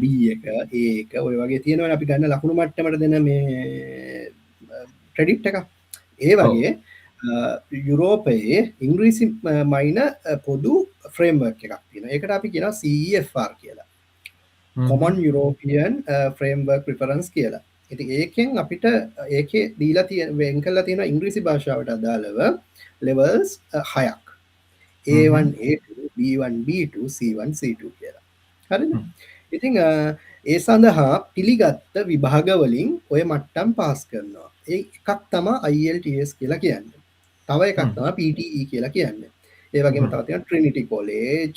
Speaker 2: B එක, A එක, ඔය වගේ තියෙනවනේ අපි ගන්න ලකුණු මට්ටමට දෙන මේ ක්‍රෙඩිට් එකක්. ඒ වගේ යුරෝපයේ ඉංග්‍රීසි මයින පොදු ෆ්‍රේම්වර්ක් එකක් තියෙනවා. ඒකට අපි කියනවා CEFR කියලා. Common European Framework Reference කියලා. ඉතින් ඒකෙන් අපිට ඒකේ දීලා තියෙන, වෙන් කරලා තියෙන ඉංග්‍රීසි භාෂාවට අදාළව ලෙවල්ස් හයක්. A1 A2 B1 B2 C1 C2 කියලා. හරිද? ඉතින් ඒ සඳහා පිළිගත්ත විභාග වලින් ඔය මට්ටම් පාස් කරනවා. ඒ එකක් තමා IELTS කියලා කියන්නේ. තව එකක් තමා PTE කියලා කියන්නේ. ඒ වගේම තව තියෙනවා ට්‍රිනිටි කොලේජ්,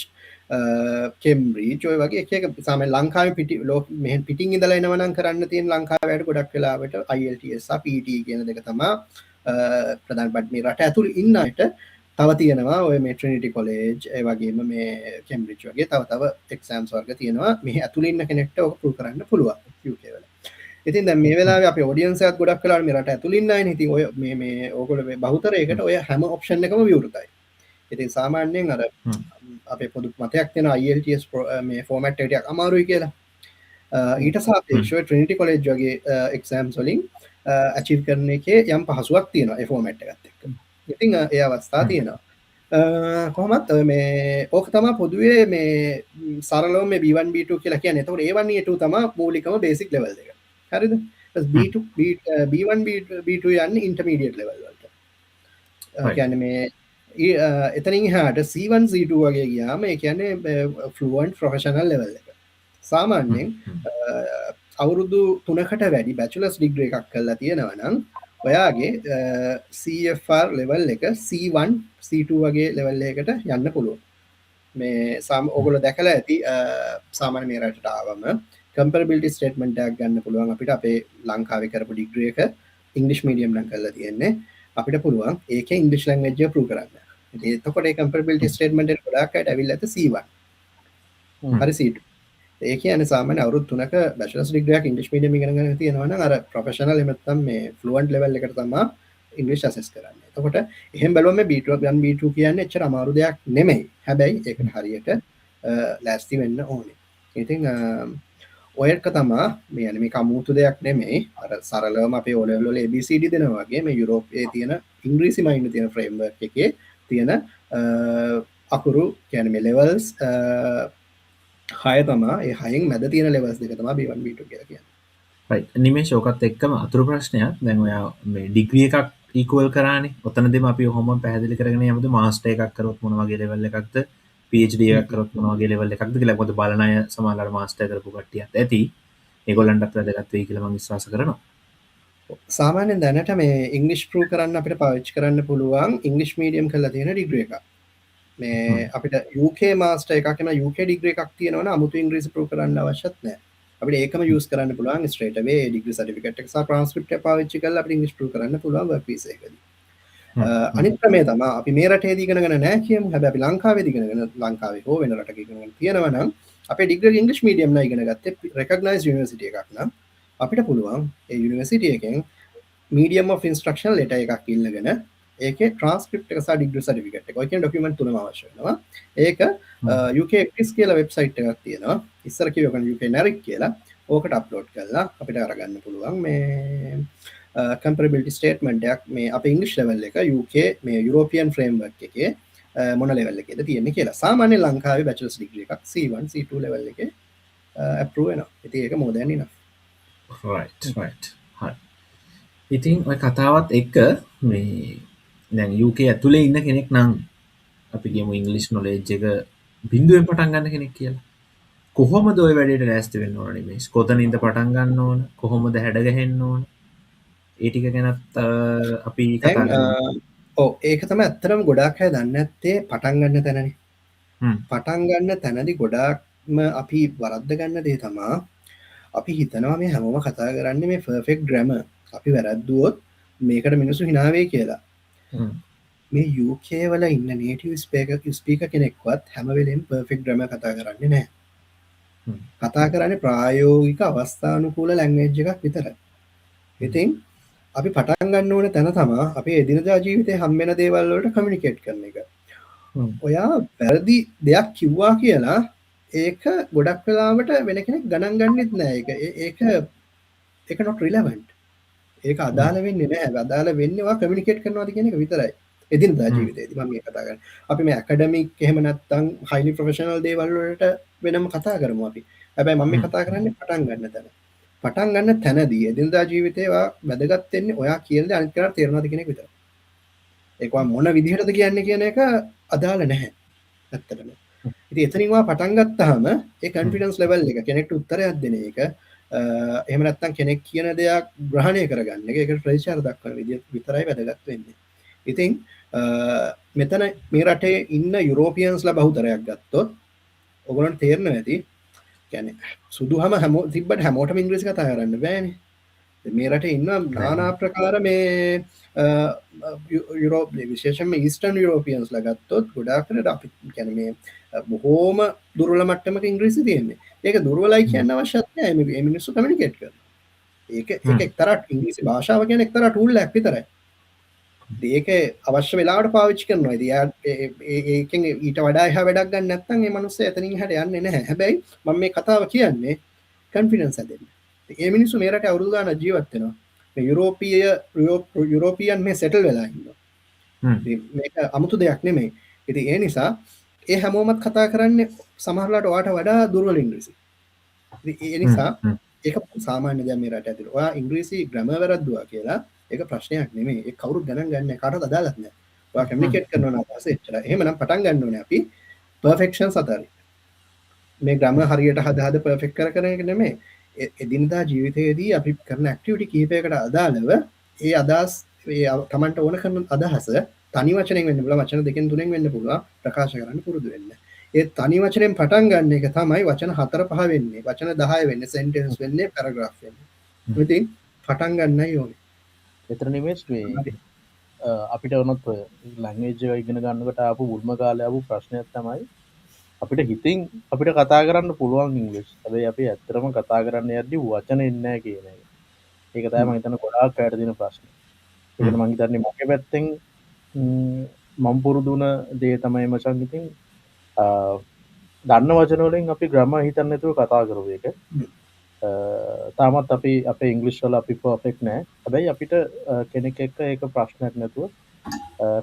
Speaker 2: කෙම්බ්‍රිජ්, ඔය වගේ එක එක. සාමාන්‍ය ලංකාවේ පිටි ලෝක මෙහෙන් පිටින් ඉඳලා එනවා නම් කරන්න තියෙන ලංකාවේ අයට ගොඩක් වෙලාවට IELTS සහ PTE කියන දෙක තමා ප්‍රධාන. බට් මේ රට ඇතුළේ ඉන්න අයට තව තියෙනවා ඔය මේ ට්‍රිනිටි කොලේජ්, ඒ වගේම මේ කෙම්බ්‍රිජ් වගේ තව තව එක්සෑම්ස් වර්ග තියෙනවා. මෙහි ඇතුළේ ඉන්න කෙනෙක්ට ඔක ප්‍රූව් කරන්න පුළුවන් UK වල. ඉතින් දැන් මේ වෙලාවේ අපේ ඔඩියන්ස් එකත් ගොඩක් වෙලාවට මේ රට ඇතුළේ ඉන්න අයනේ. ඉතින් ඔය මේ මේ ඕගොල්ලෝ මේ බහුතරයකට ඔය හැම ඔප්ෂන් එකම විවෘතයි. ඉතින් සාමාන්‍යයෙන් අර අපේ පොදු මතයක් තියෙනවා IELTS මේ ෆෝමැට් එක ටිකක් අමාරුයි කියලා. ඊට සාපේක්ෂව ට්‍රිනිටි කොලෙජ් වගේ එක්සෑම්ස් වලින් ඇචීව් කරන එකේ යම් පහසුවක් තියෙනවා ඒ ෆෝමැට් එකත් එක්ක. ඉතින් ඒ අවස්ථා තියෙනවා. කොහොමත් මේ ඕක තමා පොදුවේ මේ සරලව මේ B1 B2 කියලා කියන්නේ. එතකොට A1 A2 තමා මූලිකම බේසික් ලෙවල් එක. හරිද? B2 B1 B2 යන්නේ ඉන්ටර්මීඩියට් ලෙවල් වලට. කියන්නේ මේ එතනින් එහාට C1 C2 වගේ ගියාම ඒ කියන්නේ ෆ්ලුවන්ට් ප්‍රොෆෙෂනල් ලෙවල් එක. සාමාන්‍යයෙන් අවුරුදු 3කට වැඩි බැචලර්ස් ඩිග්‍රී එකක් කරලා තියෙනවා නම් ඔයාගේ CEFR level එක C1 C2 වගේ ලෙවල් එකකට යන්න පුළුවන්. මේ ඔයගොල්ලෝ දැකලා ඇති සාමාන්‍ය මේ රටට ආවම කම්පැරබිලිටි ස්ටේට්මන්ට් එකක් ගන්න පුළුවන් අපිට. අපේ ලංකාවේ කරපු ඩිග්‍රී එක ඉංග්‍රීසි මීඩියම් නම් කරලා තියෙන්නේ. අපිට පුළුවන් ඒකේ ඉංග්‍රීසි ලැන්ග්වේජ් එක ප්‍රූව් කරන්න. ඉතින් එතකොට ඒ කම්පැරබිලිටි ස්ටේට්මන්ට් එක ගොඩාක් අයට ඇවිල්ලා ඇත C1. හරි, C2. ඒ කියන්නේ සාමාන්‍ය අවුරුදු 3ක බැචලර්ස් ඩිග්‍රී එකක් ඉංග්‍රීසි මීඩියම් ඉගෙන ගන්න තියෙනවා නම් අර ප්‍රොෆෙෂනල් එහෙම නැත්නම් මේ ෆ්ලුවන්ට් ලෙවල් එකට තමයි ඉංග්‍රීසි ඇසෙස් කරන්නේ. එතකොට එහෙම බැලුවම මේ B2 1 B2 කියන්නේ එච්චර අමාරු දෙයක් නෙමෙයි. හැබැයි ඒකට හරියට ලෑස්ති වෙන්න ඕනේ. ඉතින් ඔය එක තමා මේ යන්නේ මේක අමුතු දෙයක් නෙමෙයි. අර සරලවම අපේ O level වල ABCD දෙනවා වගේ මේ යුරෝපයේ තියෙන ඉංග්‍රීසි මයින්ඩ් තියෙන ෆ්‍රේම්වර්ක් එකේ තියෙන අකුරු කියන්නේ මේ ලෙවල්ස් 6 තමා. ඒ හයෙන් මැද තියෙන ලෙවල්ස් දෙක තමා B1 B2 කියලා කියන්නේ.
Speaker 3: රයිට්. නිමේෂ්, ඔකත් එක්කම අතුරු ප්‍රශ්නයක්. දැන් ඔයා මේ ඩිග්‍රී එකක් ඊක්වල් කරානේ. ඔතනදිම අපි ඔහොම පැහැදිලි කරගෙන යමුද, මාස්ටර් එකක් කරොත් මොන වගේ ලෙවල් එකක්ද, PhD එකක් කරොත් මොන වගේ ලෙවල් එකක්ද කියලා. මොකද බලන අය සමහරවල් මාස්ටර් කරපු කට්ටියත් ඇති. ඒගොල්ලන්ටත් වැදගත් වෙයි කියලා මම විශ්වාස කරනවා.
Speaker 2: සාමාන්‍යයෙන් දැනට මේ ඉංග්‍රීසි ප්‍රූව් කරන්න අපිට පාවිච්චි කරන්න පුළුවන් ඉංග්‍රීසි මීඩියම් කරලා තියෙන ඩිග්‍රී එකක්. මේ අපිට UK master එකක් එන UK degree එකක් තියෙනවා නම් අමුතු ඉංග්‍රීසි ප්‍රූව් කරන්න අවශ්‍යත් නැහැ. අපිට ඒකම යූස් කරන්න පුළුවන් ස්ට්‍රේට් අවේ ඩිග්‍රී සර්ටිෆිකේට් එක සහ ට්‍රාන්ස්ක්‍රිප්ට් එක පාවිච්චි කරලා අපිට ඉංග්‍රීසි ප්‍රූව් කරන්න පුළුවන් වර්ක් වීසා එකදී. අනිත් ක්‍රමය තමයි අපි මේ රටේදී ඉගෙනගෙන නැහැ කියමු. හැබැයි අපි ලංකාවේදී ඉගෙනගෙන, ලංකාවේ හෝ වෙන රටක ඉගෙනගෙන තියෙනවා නම්, අපේ ඩිග්‍රී එක ඉංග්‍රීසි මීඩියම් නම් ඉගෙන ගත්තේ රෙකග්නයිස්ඩ් යුනිවර්සිටි එකක් නම්, අපිට පුළුවන් ඒ යුනිවර්සිටි එකෙන් මීඩියම් ඔෆ් ඉන්ස්ට්‍රක්ෂන් ලෙටර් එකක් ඉල්ලගෙන ඒකේ ට්‍රාන්ස්ක්‍රිප්ට් එක සහ ඩිග්‍රී සර්ටිෆිකේට් එක, ඔය කියන ඩොකියුමන්ට් තුනම අවශ්‍ය වෙනවා. ඒක UK ECRIS කියලා වෙබ්සයිට් එකක් තියෙනවා. ඉස්සර කිව්ව කන UK NARIC කියලා. ඕකට අප්ලෝඩ් කරලා අපිට අරගන්න පුළුවන් මේ කම්පැරබිලිටි ස්ටේට්මන්ට් එකක්, මේ අපේ ඉංග්‍රීසි ලෙවල් එක UK මේ යුරෝපියන් ෆ්‍රේම්වර්ක් එකේ මොන ලෙවල් එකේද තියෙන්නේ කියලා. සාමාන්‍යයෙන් ලංකාවේ බැචලර්ස් ඩිග්‍රී එකක් C1 C2 level එකේ ඇප්‍රූව් වෙනවා. ඉතින් ඒක more than enough.
Speaker 3: Right right හරි. ඉතින් ඔය කතාවත් එක්ක මේ දැන් UK ඇතුලේ ඉන්න කෙනෙක් නම්, අපි කියමු ඉංග්‍රීසි නොලෙජ් එක බිඳුවෙන් පටන් ගන්න කෙනෙක් කියලා. කොහොමද ඔය වැඩේට ලෑස්ති වෙන්න ඕන නිමේෂ්? කොතනින්ද පටන් ගන්න ඕන? කොහොමද හැඩ ගැහෙන්න ඕන? ඒ ටික ගැනත් අපි කතා
Speaker 2: දැන්
Speaker 3: කරමු.
Speaker 2: ඔව්, ඒක තමයි ඇත්තටම ගොඩාක් අය දන්නේ නැත්තේ පටන් ගන්න තැනනේ. පටන් ගන්න තැනදී ගොඩාක්ම අපි වරද්ද ගන්න දේ තමා අපි හිතනවා මේ හැමෝම කතා කරන්නේ මේ පර්ෆෙක්ට් ග්‍රැමර්. අපි වැරද්දුවොත් මේකට මිනිස්සු හිනා වෙයි කියලා. මේ UK වල ඉන්න නේටිව් ස්පීකර් කෙනෙක්වත් හැම වෙලේම පර්ෆෙක්ට් ග්‍රැමර් කතා කරන්නේ නැහැ. කතා කරන්නේ ප්‍රායෝගික අවස්ථානුකූල ලැන්ග්වේජ් එකක් විතරයි. ඉතින් අපි පටන් ගන්න ඕන තැන තමා අපි එදිනදා ජීවිතේ හම්බෙන දේවල් වලට කමියුනිකේට් කරන එක. ඔයා වැරදි දෙයක් කිව්වා කියලා ඒක ගොඩක් වෙලාවට වෙන කෙනෙක් ගණන් ගන්නෙත් නෑ. ඒක ඒක ඒක not relevant. ඒක අදාළ වෙන්නේ නෑ. අදාළ වෙන්නේ ඔයා කමියුනිකේට් කරනවාද කියන එක විතරයි. එදිනදා ජීවිතේදී මම මේ කතා කරන්නේ. අපි මේ ඇකඩමික් එහෙම නැත්නම් හයිලි ප්‍රොෆෙෂනල් දේවල් වලට වෙනම කතා කරමු අපි. හැබැයි මම මේ කතා කරන්නේ පටන් ගන්න තැන. පටන් ගන්න තැනදී එදිනදා ජීවිතේ ඔයා වැදගත් වෙන්නේ ඔයා කියන දේ අනිත් කෙනාට තේරෙනවද කියන එක විතරයි. ඒක ඔයා මොන විදිහටද කියන්නේ කියන එක අදාළ නැහැ. ඇත්තටම. ඉතින් එතනින් ඔයා පටන් ගත්තාම ඒ කොන්ෆිඩන්ස් ලෙවල් එක, කෙනෙක්ට උත්තරයක් දෙන එක, එහෙම නැත්නම් කෙනෙක් කියන දෙයක් ග්‍රහණය කරගන්න එක, ඒකට ප්‍රතිචාර දක්වන විදිය විතරයි වැදගත් වෙන්නේ. ඉතින් මෙතන මේ රටේ ඉන්න යුරෝපියන්ස්ලා බහුතරයක් ගත්තොත් ඔයගොල්ලන්ට තේරෙනවා ඇති. කියන්නේ සුදුහම හැමෝ තිබ්බට හැමෝටම ඉංග්‍රීසි කතා කරන්න බෑනේ. මේ රටේ ඉන්න නානා ප්‍රකාර මේ යුරෝප්, විශේෂයෙන්ම ඊස්ටර්න් යුරෝපියන්ස්ලා ගත්තොත් ගොඩාක් වෙලාවට අපි කියන්නේ මේ බොහෝම දුර්වල මට්ටමක ඉංග්‍රීසි තියෙන්නේ. ඒක දුර්වලයි කියන්න අවශ්‍යත් නෑ. මේ මිනිස්සු කමියුනිකේට් කරනවා. ඒක ඒක එක්තරා ඉංග්‍රීසි භාෂාව කියන්නේ එක්තරා ටූල් එකක් විතරයි. ඒක අවශ්‍ය වෙලාවට පාවිච්චි කරනවා. ඉතින් එයා ඒකෙන් ඊට වඩා එහා වැඩක් ගන්න නැත්නම් ඒ මනුස්සයා එතනින් එහාට යන්නේ නැහැ. හැබැයි මම මේ කතාව කියන්නේ කොන්ෆිඩන්ස් හැදෙන්න. ඒ මිනිස්සු මේ රටේ අවුරුදු ගාණක් ජීවත් වෙනවා. මේ යුරෝපියන් මේ සෙටල් වෙලා ඉන්නවා. ඉතින් මේක අමුතු දෙයක් නෙමෙයි. ඉතින් ඒ නිසා ඒ හැමෝමත් කතා කරන්නේ සමහරලාට ඔයාට වඩා දුර්වල ඉංග්‍රීසි. ඉතින් ඒ නිසා ඒක සාමාන්‍ය දෙයක් මේ රට ඇතුලේ. ඔයා ඉංග්‍රීසි ග්‍රැමර් වැරද්දුවා කියලා ඒක ප්‍රශ්නයක් නෙමෙයි. ඒක කවුරුත් ගණන් ගන්නේ නැහැ. කාටවත් අදාළත් නැහැ. ඔයා කමියුනිකේට් කරනවා නම් අදහස එච්චරයි. එහෙමනම් පටන් ගන්න ඕනේ අපි පර්ෆෙක්ෂන්ස් අතරින්. මේ ග්‍රැමර් හරියට හද හද පර්ෆෙක්ට් කර කර එක නෙමෙයි. එදිනදා ජීවිතයේදී අපි කරන ඇක්ටිවිටි කිහිපයකට අදාළව ඒ අදහස්, ඒ තමන්ට ඕන කරන අදහස තනි වචනෙන් වෙන්න පුළුවන්, වචන දෙකෙන් තුනෙන් වෙන්න පුළුවන්, ප්‍රකාශ කරන්න පුරුදු වෙන්න. ඒ තනි වචනෙන් පටන් ගන්න එක තමයි වචන 4 5 වෙන්නේ, වචන 10 වෙන්නේ, සෙන්ටෙන්ස් වෙන්නේ, පැරග්‍රාෆ් වෙන්නේ. ඉතින් පටන් ගන්නයි ඕනේ.
Speaker 1: එතන නිමේෂ්, මේ අපිට වුණත් ඔය ලැන්ග්වේජ් එක ඉගෙන ගන්නකොට ආපු මුල්ම කාලේ ආපු ප්‍රශ්නයක් තමයි අපිට හිතින් අපිට කතා කරන්න පුළුවන් ඉංග්‍රීසි. හැබැයි අපි ඇත්තටම කතා කරන්න යද්දි වචන එන්නේ නැහැ කියන එක. ඒක තමයි මම හිතන්නේ ගොඩාක් අයට තියෙන ප්‍රශ්නේ. ඒකට මම හිතන්නේ මගේ පැත්තෙන් මම පුරුදු වුණ දේ තමයි මචං ඉතින් දන්න වචන වලින් අපි ග්‍රැමර් හිතන්නේ නැතුව කතා කරපු එක. තාමත් අපි අපේ ඉංග්‍රීසි වල අපි පර්ෆෙක්ට් නෑ. හැබැයි අපිට කෙනෙක් එක්ක ඒක ප්‍රශ්නයක් නැතුව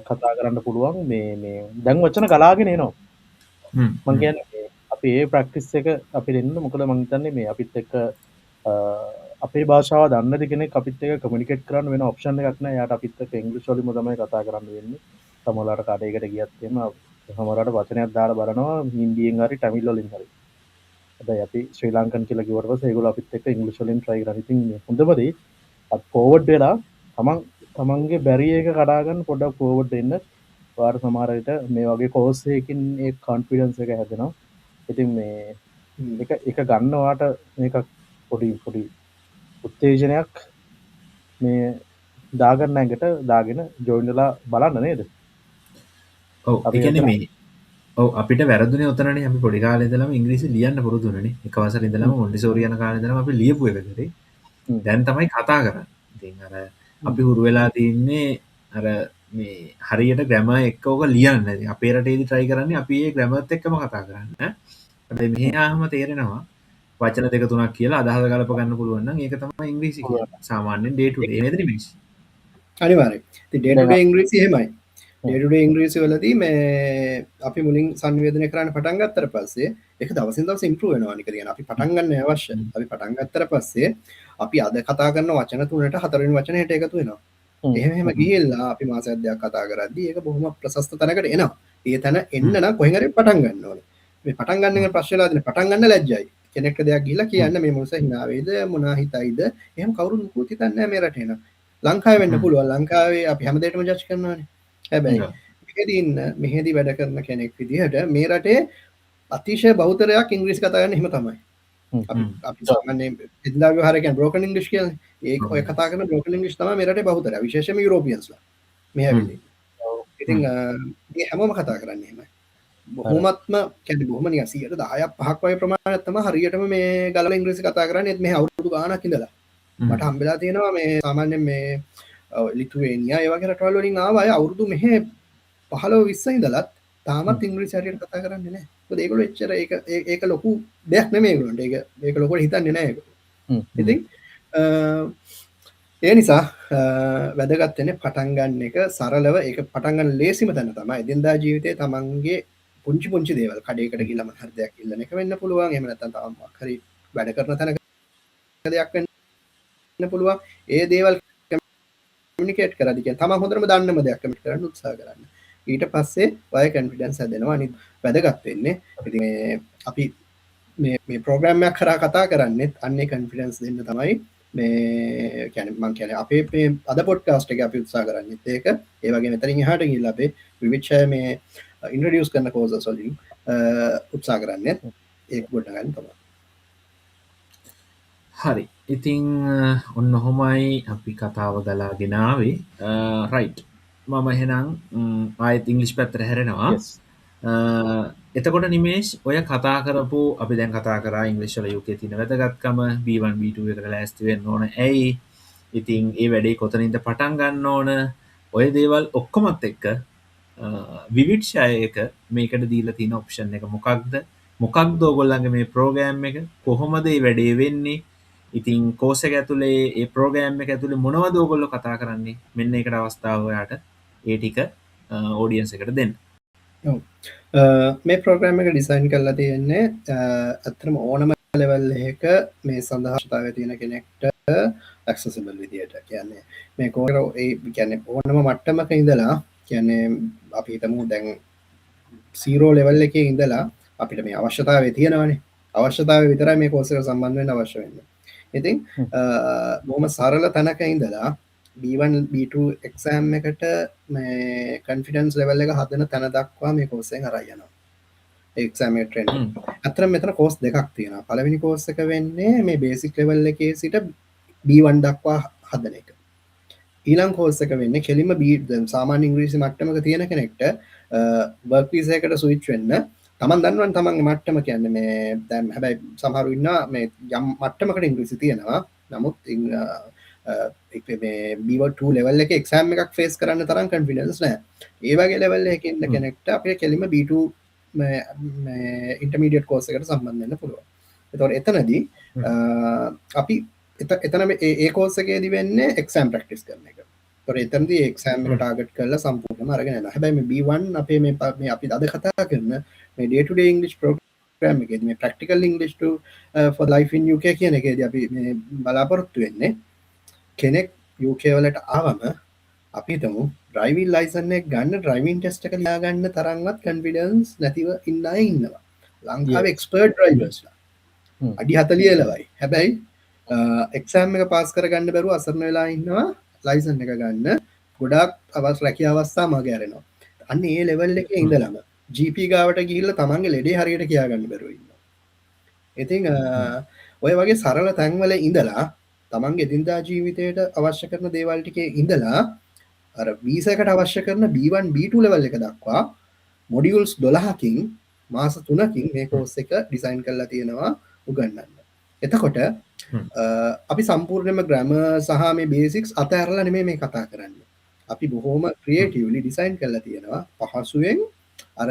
Speaker 1: කතා කරන්න පුළුවන්. මේ මේ දැන් වචන ගලාගෙන එනවා. මං කියන්නේ අපි ඒ ප්‍රැක්ටිස් එක අපි දෙන්න. මොකද මං හිතන්නේ මේ අපිත් එක්ක අපේ භාෂාව දන්නේ නැති කෙනෙක් අපිත් එක්ක කමියුනිකේට් කරන්න වෙන ඔප්ෂන් එකක් නෑ. එයාට අපිත් එක්ක ඉංග්‍රීසි වලින්ම තමයි කතා කරන්න වෙන්නේ. සමහරවිට කඩේකට ගියත් එහෙම සමහරවිට වචනයක් දාලා බලනවා හින්දියෙන් හරි ටැමිල් වලින් හරි. හැබැයි අපි ශ්‍රී ලංකන් කියලා කිව්වට පස්සේ ඒගොල්ලෝ අපිත් එක්ක ඉංග්‍රීසි වලින් try කරා. ඉතින් මේ හොඳම දේ අපි ෆෝවර්ඩ් වෙලා තමන්ගේ බැරියර් එක කඩා ගන්න පොඩ්ඩක් ෆෝවර්ඩ් වෙන්න. ඔයාලට සමහර විට මේ වගේ කෝස් එකකින් ඒ කොන්ෆිඩන්ස් එක හැදෙනවා. ඉතින් මේ එක ගන්න ඔයාට මේක පොඩි පොඩි උත්තේජනයක් මේ දාගන්න ඇඟට දාගෙන ජොයින් වෙලා බලන්න නේද?
Speaker 3: ඔව්, ඒ කියන්නේ මේ ඔව් අපිට වැරදුනේ ඔතනනේ. අපි පොඩි කාලේ ඉඳලම ඉංග්‍රීසි ලියන්න පුරුදු වුණානේ. එක වසරේ ඉඳලම මොන්ටිසෝරි යන කාලේ ඉඳලම අපි ලියපු එක කරේ. දැන් තමයි කතා කරන්නේ. ඉතින් අර අපි හුරු වෙලා තින්නේ අර මේ හරියට ග්‍රැමර් එක්ක ඕක ලියන්න. ඉතින් අපේ රටේදී try කරන්නේ අපි ඒ ග්‍රැමර්ත් එක්කම කතා කරන්න. හැබැයි මෙහි ආවම තේරෙනවා වචන දෙක තුනක් කියලා අදහස ගලප ගන්න පුළුවන් නම් ඒක තමයි ඉංග්‍රීසි කියන්නේ. සාමාන්‍යයෙන් ඩේ ටු ඩේ නේද නිමේෂ්?
Speaker 2: අනිවාර්යයෙන්. ඉතින් ඩේ ටු ඩේ ඉංග්‍රීසි එහෙමයි. ඩේ ටු ඩේ ඉංග්‍රීසි වලදී මේ අපි මුලින් සංනිවේදනය කරන්න පටන් ගත්තට පස්සේ ඒක දවසින් දවස ඉම්ප්‍රූව් වෙනවා. අනික කියන්නේ අපි පටන් ගන්න අවශ්‍ය. අපි පටන් ගත්තට පස්සේ අපි අද කතා කරන වචන තුනට හතරවෙනි වචන හෙට එකතු වෙනවා. එහෙම එහෙම ගිහිල්ලා අපි මාසයක් දෙකක් කතා කරද්දී ඒක බොහොම ප්‍රශස්ත තැනකට එනවා. ඒ තැන එන්න නම් කොහෙන් හරි පටන් ගන්න ඕනේ. මේ පටන් ගන්න එක ප්‍රශ්න වෙලා තියෙන පටන් ගන්න ලැජ්ජයි. කෙනෙක්ට දෙයක් ගිහිල්ලා කියන්න මේ මොනස හිනා වෙයිද මොනා හිතයිද එහෙම කවුරුත් මුකුත් හිතන්නේ නැහැ මේ රටේ නම්. ලංකාවේ වෙන්න පුළුවන්. ලංකාවේ අපි හැම දෙයකටම ජජ් කරනවානේ. හැබැයි මෙහෙදි ඉන්න මෙහෙදි වැඩ කරන කෙනෙක් විදිහට මේ රටේ අතිශය බහුතරයක් ඉංග්‍රීසි කතා කරන්නේ එහෙම තමයි. අපි සාමාන්‍යයෙන් එදිනදා ව්‍යවහාරය කියන්නේ බ්‍රෝකන් ඉංග්‍රීසි කියලානේ. ඒක ඔය කතා කරන බ්‍රෝකන් ඉංග්‍රීසි තමයි මේ රටේ බහුතරය. විශේෂයෙන්ම යුරෝපියන්ස්ලා. මෙහෙ ඇවිල්ලා. ඉතින් මේ හැමෝම කතා කරන්නේ එහෙමයි. බොහොමත්ම කියන්නේ බොහොම නිකන් 10%ක් 5ක් වගේ ප්‍රමාණයක් තමයි හරියටම මේ ගලන ඉංග්‍රීසි කතා කරන්නේ. ඒත් මෙහෙ අවුරුදු ගාණක් ඉඳලා. මට හම්බෙලා තියෙනවා මේ සාමාන්‍යයෙන් මේ ලිතුවේනියා ඒ වගේ රටවල් වලින් ආව අය අවුරුදු මෙහෙ 15 20 ඉඳලත් තාමත් ඉංග්‍රීසි හරියට කතා කරන්නේ නැහැ. මොකද ඒගොල්ලෝ එච්චර ඒක ඒක ලොකු දෙයක් නෙමෙයි ඒගොල්ලන්ට. ඒක ඒක ලොකුවට හිතන්නේ නැහැ ඒගොල්ලෝ. ඉතින් ඒ නිසා වැදගත් වෙන්නේ පටන් ගන්න එක සරලව. ඒක පටන් ගන්න ලේසිම තැන තමයි එදිනදා ජීවිතයේ තමන්ගේ පුංචි පුංචි දේවල් කඩේකට ගිහලා මොන හරි දෙයක් ඉල්ලන එක වෙන්න පුළුවන්. එහෙම නැත්නම් තව මොකක් හරි වැඩ කරන තැනක දෙයක් වෙන්න පුළුවන්. ඒ දේවල් කමියුනිකේට් කරද්දී කියන්නේ තමන් හොඳටම දන්නම දෙයක් කමියුනිකේට් කරන්න උත්සාහ කරන්න. ඊට පස්සේ ඔය කොන්ෆිඩන්ස් හැදෙනවා. අනිත් වැදගත් වෙන්නේ ඉතින් මේ අපි මේ මේ ප්‍රෝග්‍රෑම් එකක් කරා කතා කරන්නේත් අන්නේ කොන්ෆිඩන්ස් දෙන්න තමයි. මේ කියන්නේ මං කියන්නේ අපේ මේ අද පොඩ්කාස්ට් එකේ අපි උත්සාහ කරන්නේත් ඒක. ඒ වගේම එතනින් එහාට ගිහිල්ලා අපේ විවිධ මේ ඉන්ට්‍රොඩියුස් කරන කෝසස් වලින් උත්සාහ කරන්නේ ඒක ගොඩනගන්න තමයි.
Speaker 3: හරි. ඉතින් ඔන්න ඔහොමයි අපි කතාව ගලාගෙන ආවේ. රයිට්. මම එහෙනම් ආයෙත් ඉංග්‍රීසි පැත්තට හැරෙනවා. එතකොට නිමේෂ් ඔය කතා කරපු අපි දැන් කතා කරා ඉංග්‍රීසි වල UK තියෙන වැදගත්කම, B1 B2 එකට ලෑස්ති වෙන්න ඕන ඇයි, ඉතින් ඒ වැඩේ කොතනින්ද පටන් ගන්න ඕන, ඔය දේවල් ඔක්කොමත් එක්ක විවිඩ් ෂෙයා එක මේකට දීලා තියෙන ඔප්ෂන් එක මොකක්ද, මොකක්ද ඕගොල්ලන්ගේ මේ ප්‍රෝග්‍රෑම් එක, කොහොමද මේ වැඩේ වෙන්නේ, ඉතින් කෝස් එක ඇතුලේ ඒ ප්‍රෝග්‍රෑම් එක ඇතුලේ මොනවද ඕගොල්ලෝ කතා කරන්නේ, මෙන්න ඒකට අවස්ථාව ඔයාට ඒ ටික ඔඩියන්ස් එකට දෙන්න.
Speaker 2: ඔව්. මේ ප්‍රෝග්‍රෑම් එක ඩිසයින් කරලා තියෙන්නේ ඇත්තටම ඕනම ලෙවල් එකක මේ සඳහා අවශ්‍යතාවය තියෙන කෙනෙක්ට ඇක්සසිබල් විදියට. කියන්නේ මේ කෝස් එක ඒ කියන්නේ ඕනම මට්ටමක ඉඳලා කියන්නේ අපි හිතමු දැන් 0 ලෙවල් එකේ ඉඳලා අපිට මේ අවශ්‍යතාවය තියෙනවනේ. අවශ්‍යතාවය විතරයි මේ කෝස් එකට සම්බන්ධ වෙන්න අවශ්‍ය වෙන්නේ. ඉතින් බොහොම සරල තැනක ඉඳලා B1 B2 exam එකට මේ කොන්ෆිඩන්ස් ලෙවල් එක හදන තැන දක්වා මේ කෝස් එකෙන් අරන් යනවා. ඒ එක්සෑම් එක ට්‍රේන්. ඇත්තටම මෙතන කෝස් දෙකක් තියෙනවා. පළවෙනි කෝස් එක වෙන්නේ මේ බේසික් ලෙවල් එකේ සිට B1 දක්වා හදන එක. ඊළඟ කෝස් එක වෙන්නේ කෙලින්ම B දැන් සාමාන්‍ය ඉංග්‍රීසි මට්ටමක තියෙන කෙනෙක්ට වර්ක් වීසා එකට ස්විච් වෙන්න තමන් දන්නවනේ තමන්ගේ මට්ටම කියන්නේ මේ දැන් හැබැයි සමහරු ඉන්නවා මේ යම් මට්ටමකට ඉංග්‍රීසි තියෙනවා. නමුත් මේ B2 level එකේ එක්සෑම් එකක් ෆේස් කරන්න තරම් කොන්ෆිඩන්ස් නැහැ. ඒ වගේ ලෙවල් එකක ඉන්න කෙනෙක්ට අපිට කෙලින්ම B2 මේ ඉන්ටර්මීඩියට් කෝස් එකට සම්බන්ධ වෙන්න පුළුවන්. එතකොට එතනදී අපි එතන මේ ඒ කෝස් එකේදී වෙන්නේ එක්සෑම් ප්‍රැක්ටිස් කරන එක. එතකොට එතනදී එක්සෑම් එක ටාගට් කරලා සම්පූර්ණයෙන්ම අරගෙන යනවා. හැබැයි මේ B1 අපේ මේ මේ අපි අද කතා කරන මේ day to day English program එකේදී, මේ practical English to for life in UK කියන එකේදී අපි මේ බලාපොරොත්තු වෙන්නේ කෙනෙක් UK වලට ආවම, අපි හිතමු ඩ්‍රයිවිං ලයිසන් එක ගන්න ඩ්‍රයිවිං ටෙස්ට් එක ලියා ගන්න තරම්වත් කොන්ෆිඩන්ස් නැතිව ඉන්න අය ඉන්නවා. ලංකාවේ එක්ස්පර්ට් ඩ්‍රයිවර්ස්ලා අඩි 40 එලවයි. හැබැයි එක්සෑම් එක පාස් කරගන්න බැරුව අසරණ වෙලා ඉන්නවා. ලයිසන් එක ගන්න ගොඩාක් රැකියා අවස්ථා මග ඇරෙනවා. අන්න ඒ ලෙවල් එකේ ඉඳලම GP ගාවට ගිහිල්ලා තමන්ගේ ලෙඩේ හරියට කියා ගන්න බැරුව ඉන්නවා. ඉතින් ඔය වගේ සරල තැන්වල ඉඳලා, තමන්ගේ එදිනදා ජීවිතයට අවශ්‍ය කරන දේවල් ටිකේ ඉඳලා අර වීසා එකට අවශ්‍ය කරන B1 B2 level එක දක්වා මොඩියුල්ස් 12කින් මාස 3කින් මේ කෝස් එක ඩිසයින් කරලා තියෙනවා උගන්වන්න. එතකොට අපි සම්පූර්ණයෙන්ම ග්‍රැමර් සහ මේ බේසික්ස් අතහැරලා නෙමෙයි මේ කතා කරන්නේ. අපි බොහොම ක්‍රියේටිව්ලි ඩිසයින් කරලා තියෙනවා පහසුවෙන්. අර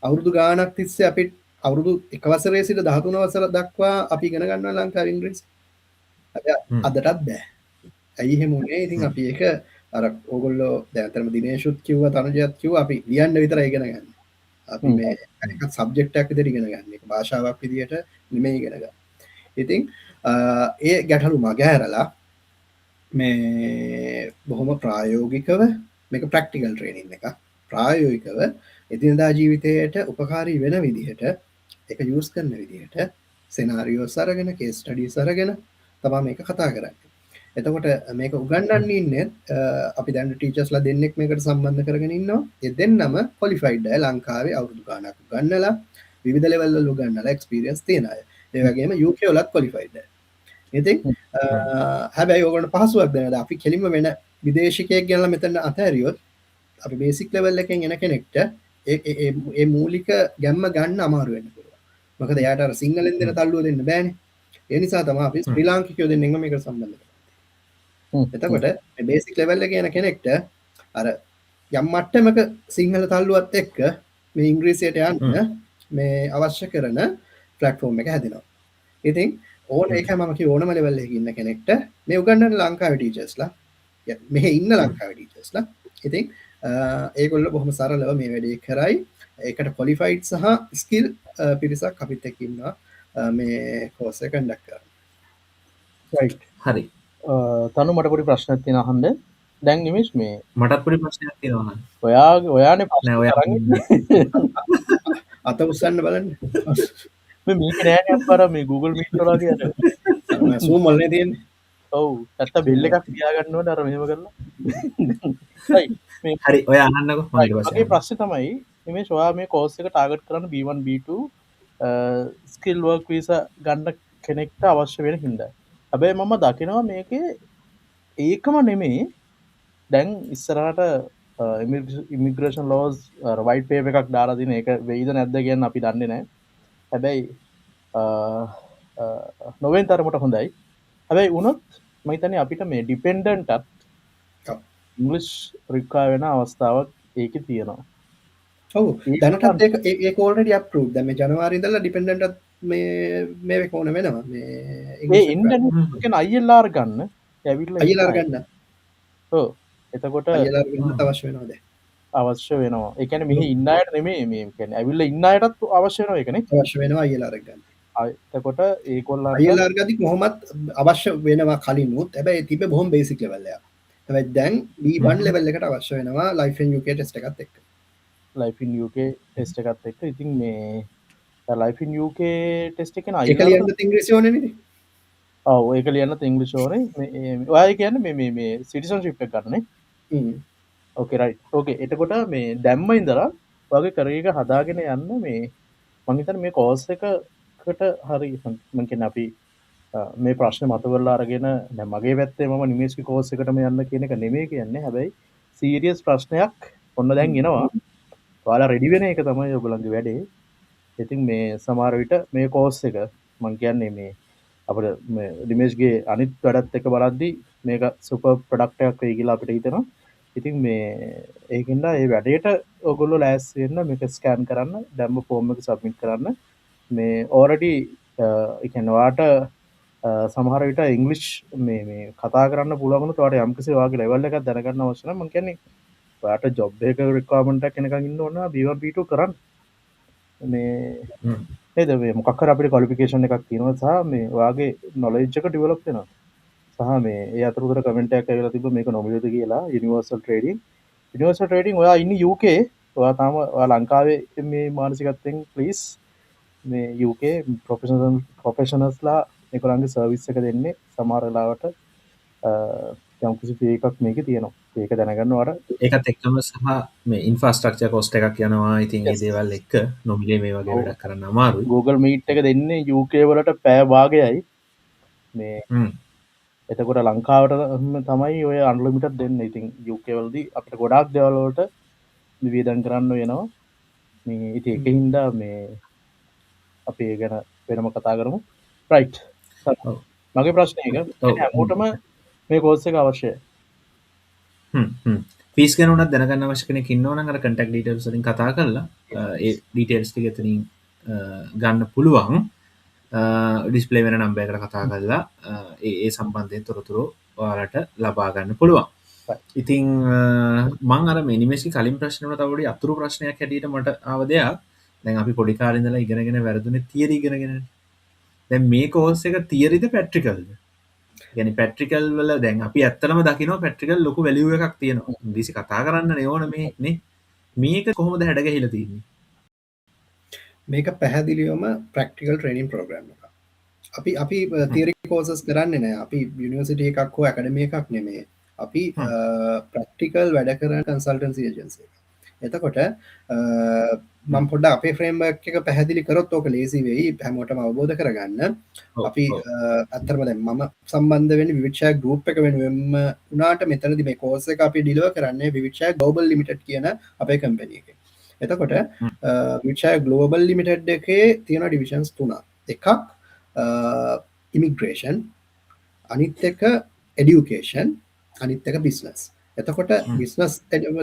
Speaker 2: අවුරුදු ගාණක් තිස්සේ අපි අවුරුදු එක වසරේ සිට 13 වසර දක්වා අපි ඉගෙන ගන්නවා ලංකාවේ ඉංග්‍රීසි. හැබැයි අදටත් බෑ. ඇයි එහෙම වුනේ? ඉතින් අපි ඒක අර ඕගොල්ලෝ දැන් අතරම දිනේෂුත් කිව්වා, තනුජයත් කිව්වා, අපි ලියන්න විතරයි ඉගෙන ගන්න. අපි මේ එකක් සබ්ජෙක්ට් එකක් විදිහට ඉගෙන ගන්න. ඒක භාෂාවක් විදිහට නෙමෙයි ඉගෙන ගන්න. ඉතින් ඒ ගැටලු මගහැරලා මේ බොහොම ප්‍රායෝගිකව, මේක ප්‍රැක්ටිකල් ට්‍රේනින් එකක්. ප්‍රායෝගිකව එදිනදා ජීවිතයට උපකාරී වෙන විදිහට, ඒක යූස් කරන විදිහට සෙනාරියෝස් අරගෙන, කේස් ස්ටඩීස් අරගෙන තමයි මේක කතා කරන්නේ. එතකොට මේක උගන්වන්න ඉන්නේ අපි දැන් ටීචර්ස්ලා දෙන්නෙක් මේකට සම්බන්ධ කරගෙන ඉන්නවා. ඒ දෙන්නම ක්වොලිෆයිඩ් අය, ලංකාවේ අවුරුදු ගාණක් උගන්වලා, විවිධ ලෙවල් වල උගන්වලා එක්ස්පීරියන්ස් තියෙන අය. ඒ වගේම UK වලත් ක්වොලිෆයිඩ් අය. ඉතින් හැබැයි ඕගොල්ලන්ට පහසුවක් දෙනවා. අපි කෙලින්ම වෙන විදේශිකයෙක් ගෙනලා මෙතන අතහැරියොත් අපි බේසික් ලෙවල් එකෙන් එන කෙනෙක්ට ඒ ඒ ඒ මූලික ගැම්ම ගන්න අමාරු වෙන්න පුළුවන්. මොකද එයාට අර සිංහලෙන් දෙන තල්ලුව දෙන්න බෑනේ. ඒ නිසා තමයි අපි ශ්‍රී ලාංකිකයෝ දෙන්නෙන්ව මේකට සම්බන්ධ කරන්නේ. එතකොට මේ බේසික් ලෙවල් එකේ යන කෙනෙක්ට අර යම් මට්ටමක සිංහල තල්ලුවත් එක්ක මේ ඉංග්‍රීසියට යන්න මේ අවශ්‍ය කරන ප්ලැට්ෆෝම් එක හැදෙනවා. ඉතින් ඕන ඒකයි මම කිව්ව ඕනම ලෙවල් එකක ඉන්න කෙනෙක්ට මේ උගන්වන්න ලංකාවේ ටීචර්ස්ලා, මෙහෙ ඉන්න ලංකාවේ ටීචර්ස්ලා. ඉතින් ඒගොල්ලෝ බොහොම සරලව මේ වැඩේ කරයි. ඒකට ක්වොලිෆයිඩ් සහ ස්කිල් පිරිසක් අපිත් එක්ක ඉන්නවා මේ කෝස් එක කන්ඩක්ට් කරන්න.
Speaker 1: රයිට්.
Speaker 3: හරි.
Speaker 1: තනු, මට පොඩි ප්‍රශ්නයක් තියෙනවා අහන්න. දැන් නිමේෂ් මේ
Speaker 3: මටත් පොඩි ප්‍රශ්නයක් තියෙනවා අහන්න.
Speaker 1: ඔයා ඔයානේ ප්‍රශ්න
Speaker 3: නෑ, ඔයා
Speaker 1: අරන් ඉන්නේ.
Speaker 2: අත උස්සන්න බලන්න.
Speaker 1: මේ මේක නෑනේ අප්පා, මේ Google Meet වල වගේ අර
Speaker 2: Zoom වලනේ තියෙන්නේ.
Speaker 1: ඔව්, නැත්තම් බෙල් එකක් තියාගන්න ඕනේ අර මෙහෙම කරලා. රයිට්, මේ
Speaker 3: හරි, ඔයා අහන්නකෝ, මම ඊට පස්සේ
Speaker 1: මගේ
Speaker 3: අහන්නම්.
Speaker 1: ප්‍රශ්නේ තමයි නිමේෂ්, ඔයා මේ කෝස් එක ටාගට් කරන්න B1 B2 skill work visa ගන්න කෙනෙක්ට අවශ්‍ය වෙන හින්දා. හැබැයි මම දකිනවා මේකේ ඒකම නෙමෙයි, දැන් ඉස්සරහට ඉමිග්‍රේෂන් ලෝස් අර වයිට් පේපර් එකක් දාලා තියෙන එක වෙයිද නැද්ද කියන්න අපි දන්නේ නැහැ. හැබැයි නොවෙන තරමට හොඳයි. හැබැයි වුණොත් මම හිතන්නේ අපිට මේ ඩිපෙන්ඩන්ට්ටත් ඉංග්‍රීසි රික්වයර් වෙන අවස්ථාවක් ඒකේ තියෙනවා.
Speaker 2: ඔව්.
Speaker 1: ඒක
Speaker 2: දැනටත් ඒක ඒක ඔල්රෙඩි අප්‍රූව්ඩ්. දැන් මේ ජනවාරි ඉඳලා ඩිපෙන්ඩන්ට්ටත් මේ මේ එක ඕන වෙනවා. මේ
Speaker 1: ඒ
Speaker 2: ඉංග්‍රීසි
Speaker 1: එන්න කියන්නේ ILR ගන්න ඇවිල්ලා ඉන්න
Speaker 2: ILR
Speaker 1: අය.
Speaker 2: ගන්න.
Speaker 1: ඔව්. එතකොට
Speaker 2: ILR ගන්නත් අවශ්‍ය වෙනවා දැන්.
Speaker 1: අවශ්‍ය වෙනවා. ඒ කියන්නේ මෙහි ඉන්න අයට නෙමෙයි, මේ කියන්නේ ඇවිල්ලා ඉන්න අයටත් අවශ්‍ය වෙනවා ඒකනේ.
Speaker 2: අවශ්‍ය වෙනවා ILR එක ගන්න.
Speaker 1: එතකොට ඒගොල්ලන්ට
Speaker 2: ILR ගද්දි කොහොමත් අවශ්‍ය වෙනවා කලිනුත්. හැබැයි ඒ තිබ්බේ බොහොම බේසික් ලෙවල් එකක්. හැබැයි දැන් B1 level එකට අවශ්‍ය වෙනවා ලයිෆ් ඉන් UK test එකත් එක්ක.
Speaker 1: ලයිෆ් ඉන් UK test එකත් එක්ක. ඉතින් මේ ලයිෆ් ඉන් UK test එකේ
Speaker 2: ඒක
Speaker 1: ILR
Speaker 2: ලියන්නත් ඉංග්‍රීසි ඕනේ නේද?
Speaker 1: ඔව්, ඒක ලියන්නත් ඉංග්‍රීසි ඕනේ. මේ ඔයා කියන්නේ මේ මේ මේ සිටිසන්ෂිප් එක ගන්න නේ? ඕකේ, රයිට්. ඕකේ, එතකොට මේ දැම්ම ඉඳලා ඔයාගේ කරියර් එක හදාගෙන යන්න මේ මං හිතන්නේ මේ කෝස් එකකට හරි. මං කියන්නේ අපි මේ ප්‍රශ්න මතුවෙලා අරගෙන දැන් මගේ පැත්තේ මම නිමේෂ්ගේ කෝස් එකටම යන්න කියන එක නෙමෙයි කියන්නේ. හැබැයි සීරියස් ප්‍රශ්නයක් ඔන්න දැන් එනවා. ඔයාලා රෙඩි වෙන එක තමයි ඔයගොල්ලන්ගේ වැඩේ. ඉතින් මේ සමහර විට මේ කෝස් එක මං කියන්නේ මේ අපිට මේ නිමේෂ්ගේ අනිත් වැඩත් එක්ක බලද්දි මේක සුපර් ප්‍රොඩක්ට් එකක් වෙයි කියලා අපිට හිතෙනවා. ඉතින් මේ ඒකින්ද ඒ වැඩේට ඔයගොල්ලෝ ලෑස්ති වෙන්න, මේක ස්කෑන් කරන්න, දැම්ම ෆෝම් එක සබ්මිට් කරන්න. මේ ඕල්රෙඩි ඒ කියන්නේ ඔයාට සමහර විට ඉංග්ලිෂ් මේ මේ කතා කරන්න පුළුවන් වුණොත් ඔයාට යම්කිසි ඔයාගේ ලෙවල් එකක් දැනගන්න අවශ්‍ය නම්, මං කියන්නේ ඔයාට ජොබ් එකක රික්වයර්මන්ට් එකක් එනකන් ඉන්න ඕන නම් B1 B2 කරන්න. මේ නේද, මේ මොකක් හරි අපිට ක්වොලිෆිකේෂන් එකක් තියෙනවා සහ මේ ඔයාගේ නොලෙජ් එක ඩෙවලොප් වෙනවා. සහ මේ ඒ අතරතුර කමෙන්ට් එකක් ඇවිල්ලා තිබ්බ මේක නොමිලේද කියලා, යුනිවර්සල් ට්‍රේඩින්. යුනිවර්සල් ට්‍රේඩින්, ඔයා ඉන්නේ UK, ඔයා තාම ඔයා ලංකාවේ මේ මානසිකත්වයෙන් ප්ලීස්. මේ UK ප්‍රොෆෙෂනල්ස්ලා ඒගොල්ලන්ගේ සර්විස් එක දෙන්නේ සමහර වෙලාවට යම්කිසි ෆී එකක් මේකේ තියෙනවා. ඒක දැනගන්න ඔයාට.
Speaker 3: ඒකත් එක්කම සහ මේ ඉන්ෆ්‍රාස්ට්‍රක්චර් කොස්ට් එකක් යනවා. ඉතින් ඒ දේවල් එක්ක නොමිලේ මේ වගේ වැඩක් කරන්න අමාරුයි.
Speaker 1: Google Meet එක දෙන්නේ UK වලට පැය භාගයයි. මේ එතකොට ලංකාවට තමයි ඔය අන්ලිමිටඩ් දෙන්නේ. ඉතින් UK වලදී අපිට ගොඩාක් දේවල් වලට වියදම් කරන්න වෙනවා. මේ ඉතින් ඒක හින්දා මේ අපි ඒ ගැන වෙනම කතා කරමු. රයිට්. මගේ ප්‍රශ්නේ එක හැමෝටම මේ කෝස් එක අවශ්‍යයි.
Speaker 3: හ්ම් හ්ම් ෆීස් ගැන උනත් දැනගන්න අවශ්‍ය කෙනෙක් ඉන්නවා නම් අර කන්ටැක්ට් ඩීටේල්ස් වලින් කතා කරලා ඒ ඩීටේල්ස් ටික එතනින් ගන්න පුළුවන්. ඩිස්ප්ලේ වෙන නම්බර් එකට කතා කරලා ඒ ඒ සම්බන්ධයෙන් තොරතුරු ඔයාලට ලබා ගන්න පුළුවන්. ඉතින් මං අර මේ නිමේෂ්ගේ කලින් ප්‍රශ්න වල තව පොඩි අතුරු ප්‍රශ්නයක් හැටියට මට ආව දෙයක්. දැන් අපි පොඩි කාලේ ඉඳලා ඉගෙනගෙන වැරදුනේ තියරි ඉගෙනගෙනනේ. දැන් මේ කෝස් එක තියරිද ප්‍රැක්ටිකල්ද? කියන්නේ ප්‍රැක්ටිකල් වල දැන් අපි ඇත්තටම දකිනවා ප්‍රැක්ටිකල් ලොකු වැලියු එකක් තියෙනවා. ඉංග්‍රීසි කතා කරන්න නේ ඕන මේ නේ. මේක කොහොමද හැඩ ගැහිලා තියෙන්නේ?
Speaker 2: මේක පැහැදිලිවම ප්‍රැක්ටිකල් ට්‍රේනින් ප්‍රෝග්‍රෑම් එකක්. අපි අපි තියරි කෝසස් කරන්නේ නෑ. අපි යුනිවර්සිටි එකක් හෝ ඇකඩමි එකක් නෙමෙයි. අපි ප්‍රැක්ටිකල් වැඩ කරන කන්සල්ටන්සි ඒජන්සි එකක්. එතකොට මම පොඩ්ඩක් අපේ ෆ්‍රේම්වර්ක් එක පැහැදිලි කරොත් ඕක ලේසි වෙයි හැමෝටම අවබෝධ කරගන්න. අපි ඇත්තටම දැන් මම සම්බන්ධ වෙන්නේ විවික්ෂා ගෲප් එක වෙනුවෙන්ම වුණාට මෙතනදි මේ කෝස් එක අපි ඩිලිවර් කරන්නේ විවික්ෂා ග්ලෝබල් ලිමිටඩ් කියන අපේ කම්පැනි එකේ. එතකොට විවික්ෂා ග්ලෝබල් ලිමිටඩ් එකේ තියෙන ඩිවිෂන්ස් තුනක්. එකක් ඉමිග්‍රේෂන්, අනිත් එක එඩියුකේෂන්, අනිත් එක බිස්නස්. එතකොට බිස්නස්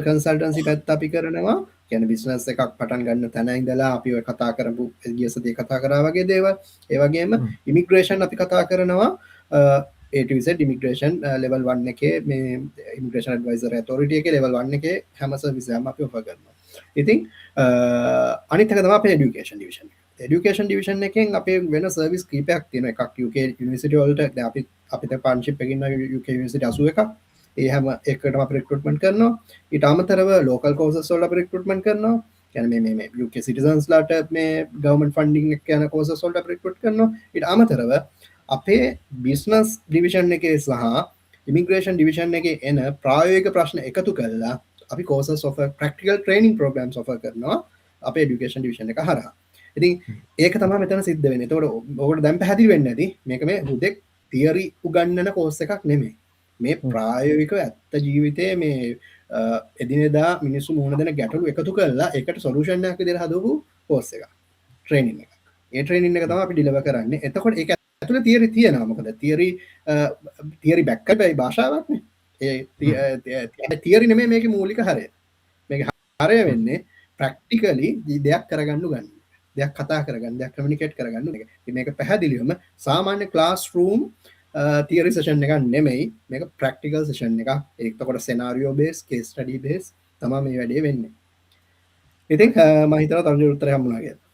Speaker 2: කන්සල්ටන්සි පැත්ත අපි කරනවා. කියන්නේ බිස්නස් එකක් පටන් ගන්න තැන ඉඳලා අපි ඔය කතා කරපු ගිය සතියේ කතා කරා වගේ දේවල්. ඒ වගේම ඉමිග්‍රේෂන් අපි කතා කරනවා A to Z immigration level 1 එකේ, මේ ඉමිග්‍රේෂන් ඇඩ්වයිසර් ඔතොරිටි එකේ ලෙවල් 1 එකේ හැම සර්විස් එකක්ම අපි ඔෆර් කරනවා. ඉතින් අනිත් එක තමයි අපේ එඩියුකේෂන් ඩිවිෂන් එක. එඩියුකේෂන් ඩිවිෂන් එකෙන් අපේ වෙන සර්විස් කීපයක් තියෙනවා. එකක් UK university වලට දැන් අපි අපිට පාර්ට්නර්ෂිප් එකකින් ඉන්න UK university 81ක්. ඒ හැම එකකටම අපි රික්‍රූට්මන්ට් කරනවා. ඊට අමතරව ලෝකල් කෝසස් වලට අපි රික්‍රූට්මන්ට් කරනවා. කියන්නේ මේ මේ මේ UK සිටිසන්ස් ලාට මේ ගවර්න්මන්ට් ෆන්ඩින් එක යන කෝසස් වලට අපි රික්‍රූට් කරනවා. ඊට අමතරව අපේ බිස්නස් ඩිවිෂන් එකේ සහ ඉමිග්‍රේෂන් ඩිවිෂන් එකේ එන ප්‍රායෝගික ප්‍රශ්න එකතු කරලා අපි courses offer, practical training programs offer කරනවා අපේ එඩියුකේෂන් ඩිවිෂන් එක හරහා. ඉතින් ඒක තමයි මෙතන සිද්ධ වෙන්නේ. එතකොට ඔකට දැන් පැහැදිලි වෙන්නේ නැති මේක මේ හුදෙක් තියරි උගන්වන කෝස් එකක් නෙමෙයි. මේ ප්‍රායෝගිකව ඇත්ත ජීවිතයේ මේ එදිනෙදා මිනිස්සු මුහුණ දෙන ගැටලු එකතු කරලා ඒකට සොලියුෂන් එකක් විදිහට හදපු කෝස් එකක්. ට්‍රේනින් එකක්. ඒ ට්‍රේනින් එක තමයි අපි ඩිලිවර් කරන්නේ. එතකොට ඒක ඇතුලේ තියරි තියෙනවා. මොකද තියරි තියරි බැක් කරපයි භාෂාවක්නේ. ඒ තියරි නෙමෙයි මේකේ මූලික හරය. මේකේ හරය වෙන්නේ ප්‍රැක්ටිකලි දෙයක් කරගන්න ගන්න. දෙයක් කතා කරගන්න, දෙයක් කමියුනිකේට් කරගන්න එක. ඉතින් මේක පැහැදිලිවම සාමාන්‍ය ක්ලාස් රූම් තියරි සෙෂන් එකක් නෙමෙයි. මේක ප්‍රැක්ටිකල් සෙෂන් එකක්. එතකොට සෙනාරියෝ බේස්, කේස් ස්ටඩි බේස් තමයි මේ වැඩේ වෙන්නේ. ඉතින් මම හිතනවා තරුණගේ උත්තරය හම්බුණා කියලා.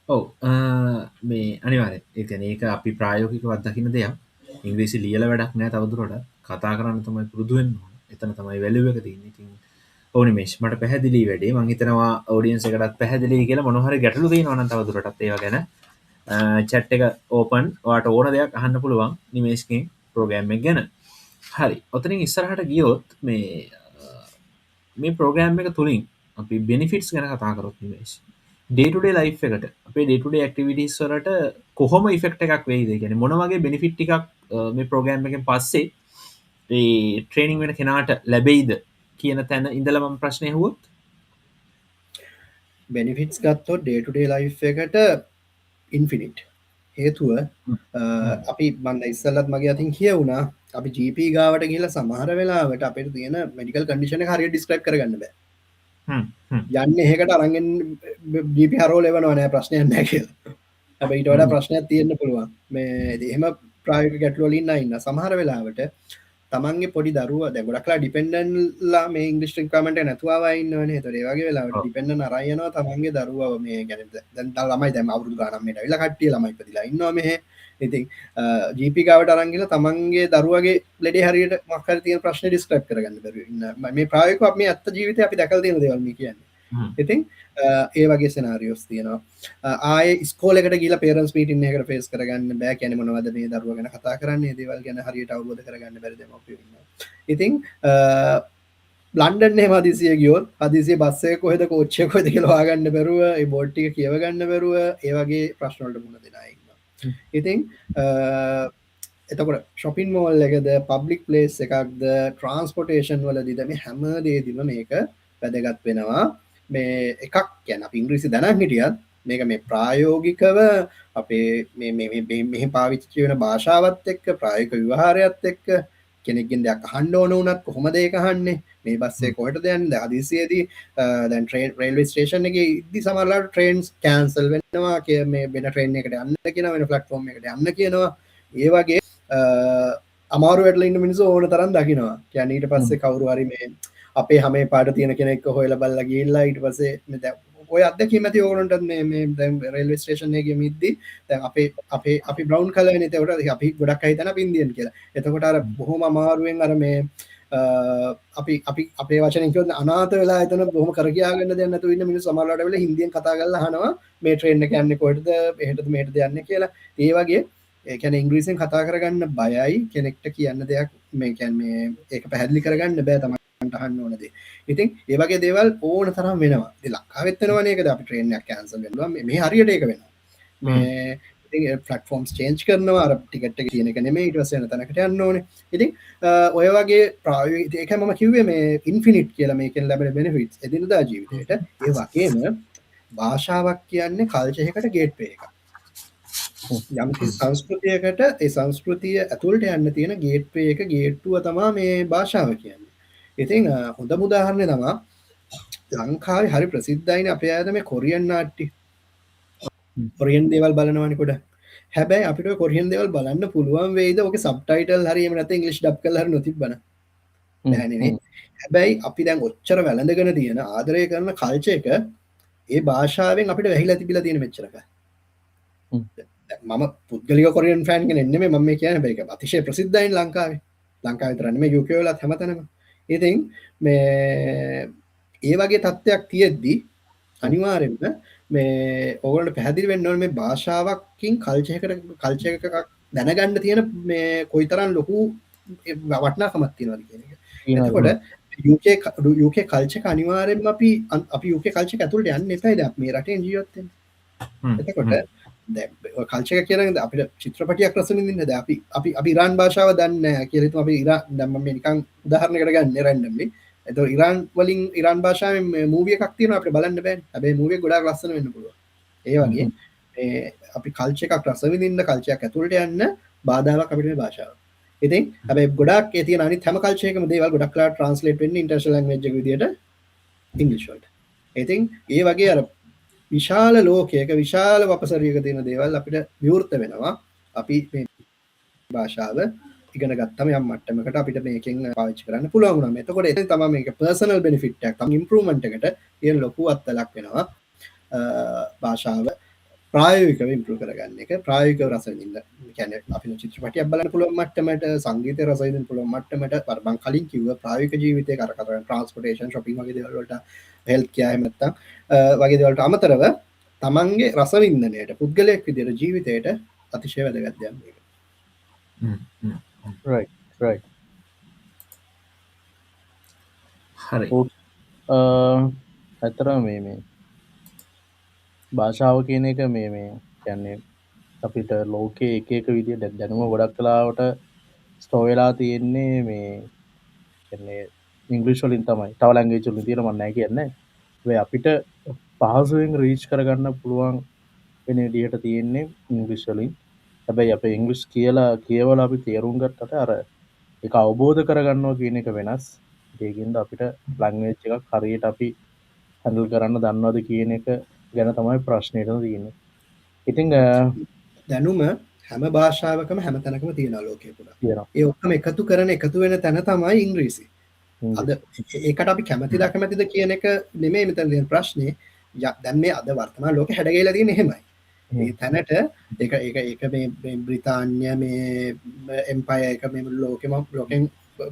Speaker 3: ඔව්, මේ අනිවාර්යෙන්. ඒ කියන්නේ ඒක අපි ප්‍රායෝගිකව අත්දකින්න දෙයක්. ඉංග්‍රීසි ලියලා වැඩක් නෑ තවදුරටත්. කතා කරන්න තමයි පුරුදු වෙන්න ඕන. එතන තමයි වැලියු එක තියෙන්නේ. ඉතින් ඔව් නිමේෂ්, මට පැහැදිලි වැඩේ. මං හිතනවා ඔඩියන්ස් එකටත් පැහැදිලි කියලා. මොන හරි ගැටලු තියෙනවා නම් තවදුරටත් ඒවා ගැන චැට් එක ඕපන්. ඔයාට ඕන දෙයක් අහන්න පුළුවන් නිමේෂ්ගෙන් ප්‍රෝග්‍රෑම් එක ගැන. හරි. ඔතනින් ඉස්සරහට ගියොත් මේ මේ ප්‍රෝග්‍රෑම් එක තුලින් අපි බෙනිෆිට්ස් ගැන කතා කරොත් නිමේෂ්, ඩේ ටු ඩේ ලයිෆ් එකට, අපේ ඩේ ටු ඩේ ඇක්ටිවිටීස් වලට කොහොම ඉෆෙක්ට් එකක් වෙයිද? ඒ කියන්නේ මොන වගේ බෙනිෆිට් ටිකක් මේ ප්‍රෝග්‍රෑම් එකෙන් පස්සේ ඒ ට්‍රේනින් වෙන කෙනාට ලැබෙයිද කියන තැන ඉඳලා මම ප්‍රශ්නය ඇහුවොත්?
Speaker 2: බෙනිෆිට්ස් ගත්තොත් ඩේ ටු ඩේ ලයිෆ් එකට ඉන්ෆිනිට්. හේතුව අපි මම ඉස්සෙල්ලත් මගේ අතින් කියවුණා, අපි GP ගාවට ගිහිල්ලා සමහර වෙලාවට අපිට තියෙන මෙඩිකල් කන්ඩිෂන් එක හරියට ඩිස්ක්‍රයිබ් කරගන්න බෑ.
Speaker 3: හ්ම් හ්ම්
Speaker 2: යන්නේ එහෙකට අරන් එන්න GP හරවල එවනවා නෑ ප්‍රශ්නයක් නෑ කියලා. හැබැයි ඊට වඩා ප්‍රශ්නයක් තියෙන්න පුළුවන්. මේ ඉතින් එහෙම ප්‍රායෝගික ගැටලු වලින් ඉන්න අය ඉන්නවා. සමහර වෙලාවට තමන්ගේ පොඩි දරුවා දැන් ගොඩක් වෙලා ඩිපෙන්ඩන්ට්ලා මේ ඉංග්‍රීසි රික්වයර්මන්ට් එක නැතුව ආවා ඉන්නවනේ. ඒතකොට ඒ වගේ වෙලාවට ඩිපෙන්ඩන්ට් අරන් යනවා තමන්ගේ දරුවව මේ කියන්නේ දැන් ළමයි දැන් අවුරුදු ගාණක් මෙහෙට ඇවිල්ලා කට්ටිය ළමයි ඉපදිලා ඉන්නවා මෙහෙ. ඉතින් GP ගාවට අරන් ගිහලා තමන්ගේ දරුවගේ ලෙඩේ හරියට මොකක් හරි තියෙන ප්‍රශ්නේ ඩිස්ක්‍රයිබ් කරගන්න බැරුව ඉන්න. මේ ප්‍රායෝගිකව අපි මේ ඇත්ත ජීවිතේ අපි දැකලා තියෙන දේවල් මේ කියන්නේ. ඉතින් ඒ වගේ සිනාරියෝස් තියෙනවා. ආයේ ඉස්කෝලේකට ගිහලා පේරන්ට්ස් මීටින් එකකට ෆේස් කරගන්න බෑ. කියන්නේ මොනවද මේ දරුවා ගැන කතා කරන්නේ, මේ දේවල් ගැන හරියට අවබෝධ කරගන්න බැරි දෙමව්පියෝ ඉන්නවා. ඉතින් ලන්ඩන් එහෙම හදිසියෙ ගියොත් හදිසියෙ බස් එක කොහෙද කෝච්චිය කොහෙද කියලා හොයාගන්න බැරුව, ඒ බෝඩ් ටික කියව ගන්න බැරුව ඒ වගේ ප්‍රශ්න වලට මුහුණ දෙන අය ඉන්නවා. ඉතින් එතකොට ෂොපින් මෝල් එකද පබ්ලික් ප්ලේස් එකක්ද ට්‍රාන්ස්පෝර්ටේෂන් වලදීද මේ හැම දෙයකදීම මේක වැදගත් වෙනවා. මේ එකක් කියන්නේ අපි ඉංග්‍රීසි දැනන් හිටියත් මේක මේ ප්‍රායෝගිකව අපේ මේ මේ මේ මෙහි පාවිච්චි වෙන භාෂාවත් එක්ක ප්‍රායෝගික ව්‍යවහාරයත් එක්ක කෙනෙක්ගෙන් දෙයක් අහන්න ඕන වුණත් කොහොමද ඒක අහන්නේ, මේ බස් එක කොහෙටද යන්නේ, දැන් හදිසියෙදී දැන් ට්‍රේන් රේල්වේ ස්ටේෂන් එකේ ඉද්දි සමහර වෙලාවට ට්‍රේන්ස් කැන්සල් වෙනවා, මේ වෙන ට්‍රේන් එකකට යන්න කියනවා, වෙන ප්ලැට්ෆෝම් එකකට යන්න කියනවා. ඒ වගේ අමාරු වැටලා ඉන්න මිනිස්සු ඕන තරම් දකින්නවා. කියන්නේ ඊට පස්සේ කවුරු හරි මේ අපේ හැම පාට තියෙන කෙනෙක් හොයලා බලලා ගිහිල්ලා ඊට පස්සේ මේ දැන් ඔය අත්දැකීම ඇති ඕගොල්ලන්ටත් මේ මේ දැන් රේල්වේ ස්ටේෂන් එකේ ගියම දැන් අපේ අපේ අපි බ්‍රවුන් කලර් නේ, එතකොට අපි ගොඩක් අය හිතන අපි ඉන්දියන් කියලා. එතකොට අර බොහොම අමාරුවෙන් අර මේ අපි අපි අපේ වචනෙන් කිව්වොත් අනාථ වෙලා එතන බොහොම කර කියා ගන්න දෙයක් නැතුව ඉන්න මිනිස්සු සමහර වෙලාවට වෙලා හින්දියෙන් කතා කරලා අහනවා මේ ට්‍රේන් එක යන්නේ කොහෙටද, එහෙටද මෙහෙටද යන්නේ කියලා. ඒ වගේ ඒ කියන්නේ ඉංග්‍රීසියෙන් කතා කරගන්න බයයි කෙනෙක්ට කියන්න දෙයක් මේ කියන්නේ මේ ඒක පැහැදිලි කරගන්න බෑ තමන්ට අහන්න ඕන දේ. ඉතින් ඒ වගේ දේවල් ඕන තරම් වෙනවා. ඉතින් ලංකාවෙත් වෙනවනේ ඒකද අපි ට්‍රේන් එකක් කැන්සල් වෙනවා. මේ හරියට ඒක වෙනවා. මේ ඉතින් ප්ලැට්ෆෝම්ස් චේන්ජ් කරනවා, අර ටිකට් එක තියෙන එක නෙමෙයි ඊට පස්සේ වෙන තැනකට යන්න ඕනේ. ඉතින් ඔය වගේ ප්‍රායෝගික ඒකයි මම කිව්වේ මේ ඉන්ෆිනිට් කියලා මේකෙන් ලැබෙන බෙනිෆිට්ස් එදිනදා ජීවිතේට. ඒ වගේම භාෂාවක් කියන්නේ කල්චර් එකකට ගේට්වේ එකක්. යම් කිසි සංස්කෘතියකට ඒ සංස්කෘතිය ඇතුළට යන්න තියෙන ගේට්වේ එක, ගේට්ටුව තමා මේ භාෂාව කියන්නේ. ඉතින් හොඳම උදාහරණය තමා ලංකාවේ හරි ප්‍රසිද්ධයිනේ අපේ අයද මේ කොරියන් නාට්‍ය. කොරියන් දේවල් බලනවනේ ගොඩක්. හැබැයි අපිට ඔය කොරියන් දේවල් බලන්න පුළුවන් වෙයිද ඔකේ සබ්ටයිටල් හරි එහෙම නැත්නම් ඉංග්‍රීසි ඩබ් කරලා හරි නොතිබ්බනම්? බෑනේ නේ. හැබැයි අපි දැන් ඔච්චර වැළඳගෙන තියෙන ආදරය කරන කල්චර් එක ඒ භාෂාවෙන් අපිට වැහිලා තිබිලා තියෙන මෙච්චරක. මම පුද්ගලික කොරියන් ෆෑන් කෙනෙක් නෙමෙයි මම මේ කියන්නේ, හැබැයි ඒක අතිශය ප්‍රසිද්ධයිනේ ලංකාවේ. ලංකාවේ විතර නෙමෙයි UK වලත් හැමතැනම. ඉතින් මේ ඒ වගේ තත්ත්වයක් තියෙද්දි අනිවාර්යෙන්ම මේ ඕගොල්ලන්ට පැහැදිලි වෙන්න ඕනේ මේ භාෂාවකින් කල්චර් එකකට කල්චර් එකක් දැනගන්න තියෙන මේ කොයිතරම් ලොකු වටිනාකමක් තියෙනවද කියන එක. එතකොට UK UK culture එක අනිවාර්යෙන්ම අපි අපි UK culture එක ඇතුළට යන්න එපා. දැන් අපි මේ රටේ ජීවත් වෙන්නේ. එතකොට දැන් ඔය කල්චර් එක කියන අපිට චිත්‍රපටියක් රස විඳින්න දැන් අපි අපි අපි ඉරාන් භාෂාව දන්නේ නැහැ කියලා හිතමු. අපි ඉරාන් දැන් මම මේ නිකන් උදාහරණයකට ගන්නේ රැන්ඩම්ලි. එතකොට ඉරාන් වලින් ඉරාන් භාෂාවෙන් මේ මූවි එකක් තියෙනවා අපිට බලන්න බෑනේ. හැබැයි මූවි එක ගොඩාක් ලස්සන වෙන්න පුළුවන්. ඒ වගේ මේ අපි කල්චර් එකක් රස විඳින්න කල්චර් එකක් ඇතුළට යන්න බාධාවක් අපිට මේ භාෂාව. ඉතින් හැබැයි ගොඩාක් ඒ තියෙන අනිත් හැම කල්චර් එකම දේවල් ගොඩක් වෙලාවට ට්‍රාන්ස්ලේට් වෙන්නේ ඉන්ටර්නැෂනල් ලැන්ග්වේජ් එක විදියට ඉංග්‍රීසි වලට. ඉතින් ඒ වගේ අර විශාල ලෝකයක විශාල වපසරියක තියෙන දේවල් අපිට විවෘත වෙනවා. අපි මේ භාෂාව ඉගෙන ගත්තම යම් මට්ටමකට අපිට මේකෙන් පාවිච්චි කරන්න පුළුවන් වුණාම. එතකොට එතන තමයි මේක පර්සනල් බෙනිෆිට් එකක්, තම ඉම්ප්‍රූව්මන්ට් එකට තියෙන ලොකු අත්දලක් වෙනවා. භාෂාව ප්‍රායෝගිකව ඉම්ප්‍රූව් කරගන්න එක, ප්‍රායෝගිකව රස විඳින්න. ඒ කියන්නේ අපි චිත්‍රපටියක් බලන්න පුළුවන් මට්ටමට, සංගීතය රස විඳින්න පුළුවන් මට්ටමට, අර මං කලින් කිව්ව ප්‍රායෝගික ජීවිතේ අර කතා කරන ට්‍රාන්ස්පෝර්ටේෂන්, ෂොපින් වගේ දේවල් වලට, හෙල්ත් කෙයාර් එහෙම නැත්නම් වගේ දේවල් වලට අමතරව තමන්ගේ රස වින්දනයට පුද්ගලයෙක් විදියට ජීවිතයට අතිශය වැදගත් දෙයක් මේක.
Speaker 1: Right, right.
Speaker 3: හරි.
Speaker 1: ඇත්තටම මේ මේ භාෂාව කියන එක මේ මේ කියන්නේ අපිට ලෝකේ එක එක විදියට දැනුම ගොඩක් වෙලාවට ස්ටෝර් වෙලා තියෙන්නේ මේ කියන්නේ ඉංග්‍රීසි වලින් තමයි. තව ලැන්ග්වේජ් වලින් තියෙනවා මම නෑ කියන්නේ. හැබැයි අපිට පහසුවෙන් රීච් කරගන්න පුළුවන් වෙන විදිහට තියෙන්නේ ඉංග්‍රීසි වලින්. හැබැයි අපේ ඉංග්‍රීසි කියලා කියවලා අපි තේරුම් ගත්තට අර ඒක අවබෝධ කරගන්නවා කියන එක වෙනස්. ඒකින්ද අපිට ලැන්ග්වේජ් එකක් හරියට අපි හැන්ඩල් කරන්න දන්නවද කියන එක ගැන තමයි ප්‍රශ්නේ එතන තියෙන්නේ. ඉතින්
Speaker 2: දැනුම හැම භාෂාවකම හැම තැනකම තියෙනවා ලෝකේ පුරා.
Speaker 1: තියෙනවා.
Speaker 2: ඒ ඔක්කොම එකතු කරන එකතු වෙන තැන තමයි ඉංග්‍රීසි. අද ඒකට අපි කැමතිද අකමැතිද කියන එක නෙමෙයි මෙතන තියෙන ප්‍රශ්නේ. දැන් මේ අද වර්තමාන ලෝකෙ හැඩගැහිලා තියෙන්නේ එහෙමයි. ඒ තැනට ඒක ඒක ඒක මේ මේ බ්‍රිතාන්‍ය මේ එම්පයර් එක මේ ලෝකෙම ලෝකෙන්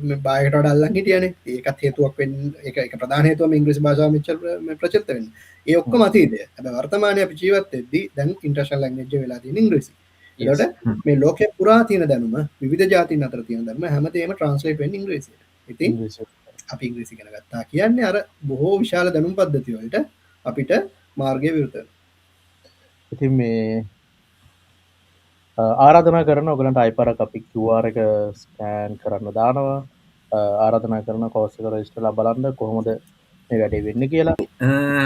Speaker 2: මේ බාහිරට වඩා අල්ලන් හිටියනේ. ඒකත් හේතුවක් වෙන්න, ඒක ඒක ප්‍රධාන හේතුව මේ ඉංග්‍රීසි භාෂාව මෙච්චර මේ ප්‍රචලිත වෙන්න. ඒ ඔක්කොම අතීතය. හැබැයි වර්තමානයේ අපි ජීවත් වෙද්දී දැන් ඉන්ටර්නැෂනල් ලැන්ග්වේජ් එක වෙලා තියෙන ඉංග්‍රීසි. එතකොට මේ ලෝකෙ පුරා තියෙන දැනුම, විවිධ ජාතීන් අතර තියෙන දැනුම හැමදේම ට්‍රාන්ස්ලේට් වෙන්නේ ඉංග්‍රීසියට. ඉතින් අපි ඉංග්‍රීසි ඉගෙන ගත්තා කියන්නේ අර බොහෝ විශාල දැනුම් පද්ධති වලට අපිට මාර්ගය විවෘත වෙනවා.
Speaker 1: ඉතින් මේ ආරාධනා කරන ඔයගලන්ට ආයි පාරක් අපි QR එක ස්කෑන් කරන්න දානවා. ආරාධනා කරන කෝස් එක රෙජිස්ටර් වෙලා බලන්න කොහොමද මේ වැඩේ වෙන්නේ කියලා.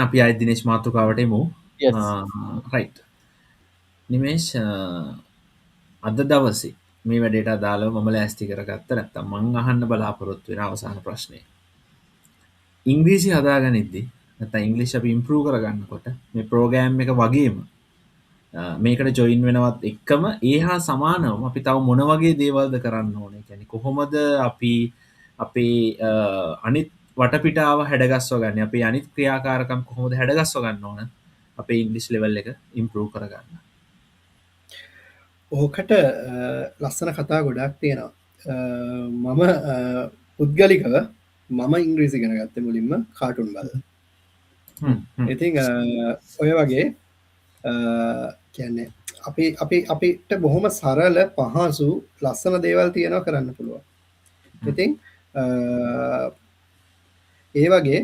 Speaker 3: අපි ආයෙත් දිනේෂ් මාතෘකාවට එමු. රයිට්. නිමේෂ්, අද දවසේ මේ වැඩේට අදාළව මම ලෑස්ති කරගත්ත නැත්තම් මං අහන්න බලාපොරොත්තු වෙන අවසාන ප්‍රශ්නය. ඉංග්‍රීසි හදාගනිද්දි නැත්තම් ඉංග්‍රීසි අපි ඉම්ප්‍රූව් කරගන්නකොට මේ ප්‍රෝග්‍රෑම් එක වගේම මේකට ජොයින් වෙනවත් එක්කම ඒ හා සමානවම අපි තව මොන වගේ දේවල්ද කරන්න ඕනේ? කියන්නේ කොහොමද අපි අපේ අනිත් වටපිටාව හැඩගස්ව ගන්න, අපේ අනිත් ක්‍රියාකාරකම් කොහොමද හැඩගස්ව ගන්න ඕන අපේ ඉංග්‍රීසි ලෙවල් එක ඉම්ප්‍රූව් කරගන්න?
Speaker 2: ඕකට ලස්සන කතා ගොඩක් තියෙනවා. මම පුද්ගලිකව මම ඉංග්‍රීසි ඉගෙන ගත්තේ මුලින්ම කාටුන් බලලා. ඉතින් ඔය වගේ කියන්නේ අපි අපි අපිට බොහොම සරල පහසු ලස්සන දේවල් තියෙනවා කරන්න පුළුවන්. ඉතින් ඒ වගේ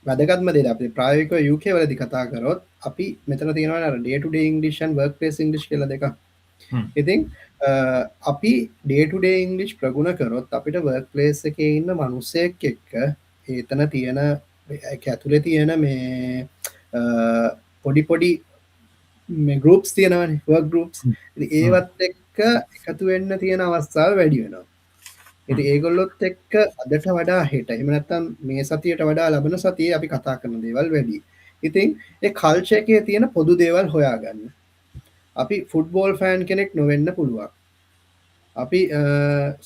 Speaker 2: වැදගත්ම දේ අපි ප්‍රායෝගිකව UK වලදී කතා කරොත් අපි මෙතන තියෙනවා අර day to day English and workplace English කියලා දෙකක්. ඉතින් අපි day to day English ප්‍රගුණ කරොත් අපිට workplace එකේ ඉන්න මිනිස්සෙක් එක්ක එතන තියෙන ඒක ඇතුලේ තියෙන මේ පොඩි පොඩි මේ ගෲප්ස් තියෙනවනේ, වර්ක් ගෲප්ස්. ඉතින් ඒවත් එක්ක එකතු වෙන්න තියෙන අවස්ථාව වැඩි වෙනවා. ඉතින් ඒගොල්ලොත් එක්ක අදට වඩා හෙට, එහෙම නැත්නම් මේ සතියට වඩා ලබන සතියේ අපි කතා කරන දේවල් වැඩි. ඉතින් ඒ කල්චර් එකේ තියෙන පොදු දේවල් හොයාගන්න. අපි ෆුට්බෝල් ෆෑන් කෙනෙක් නොවෙන්න පුළුවන්. අපි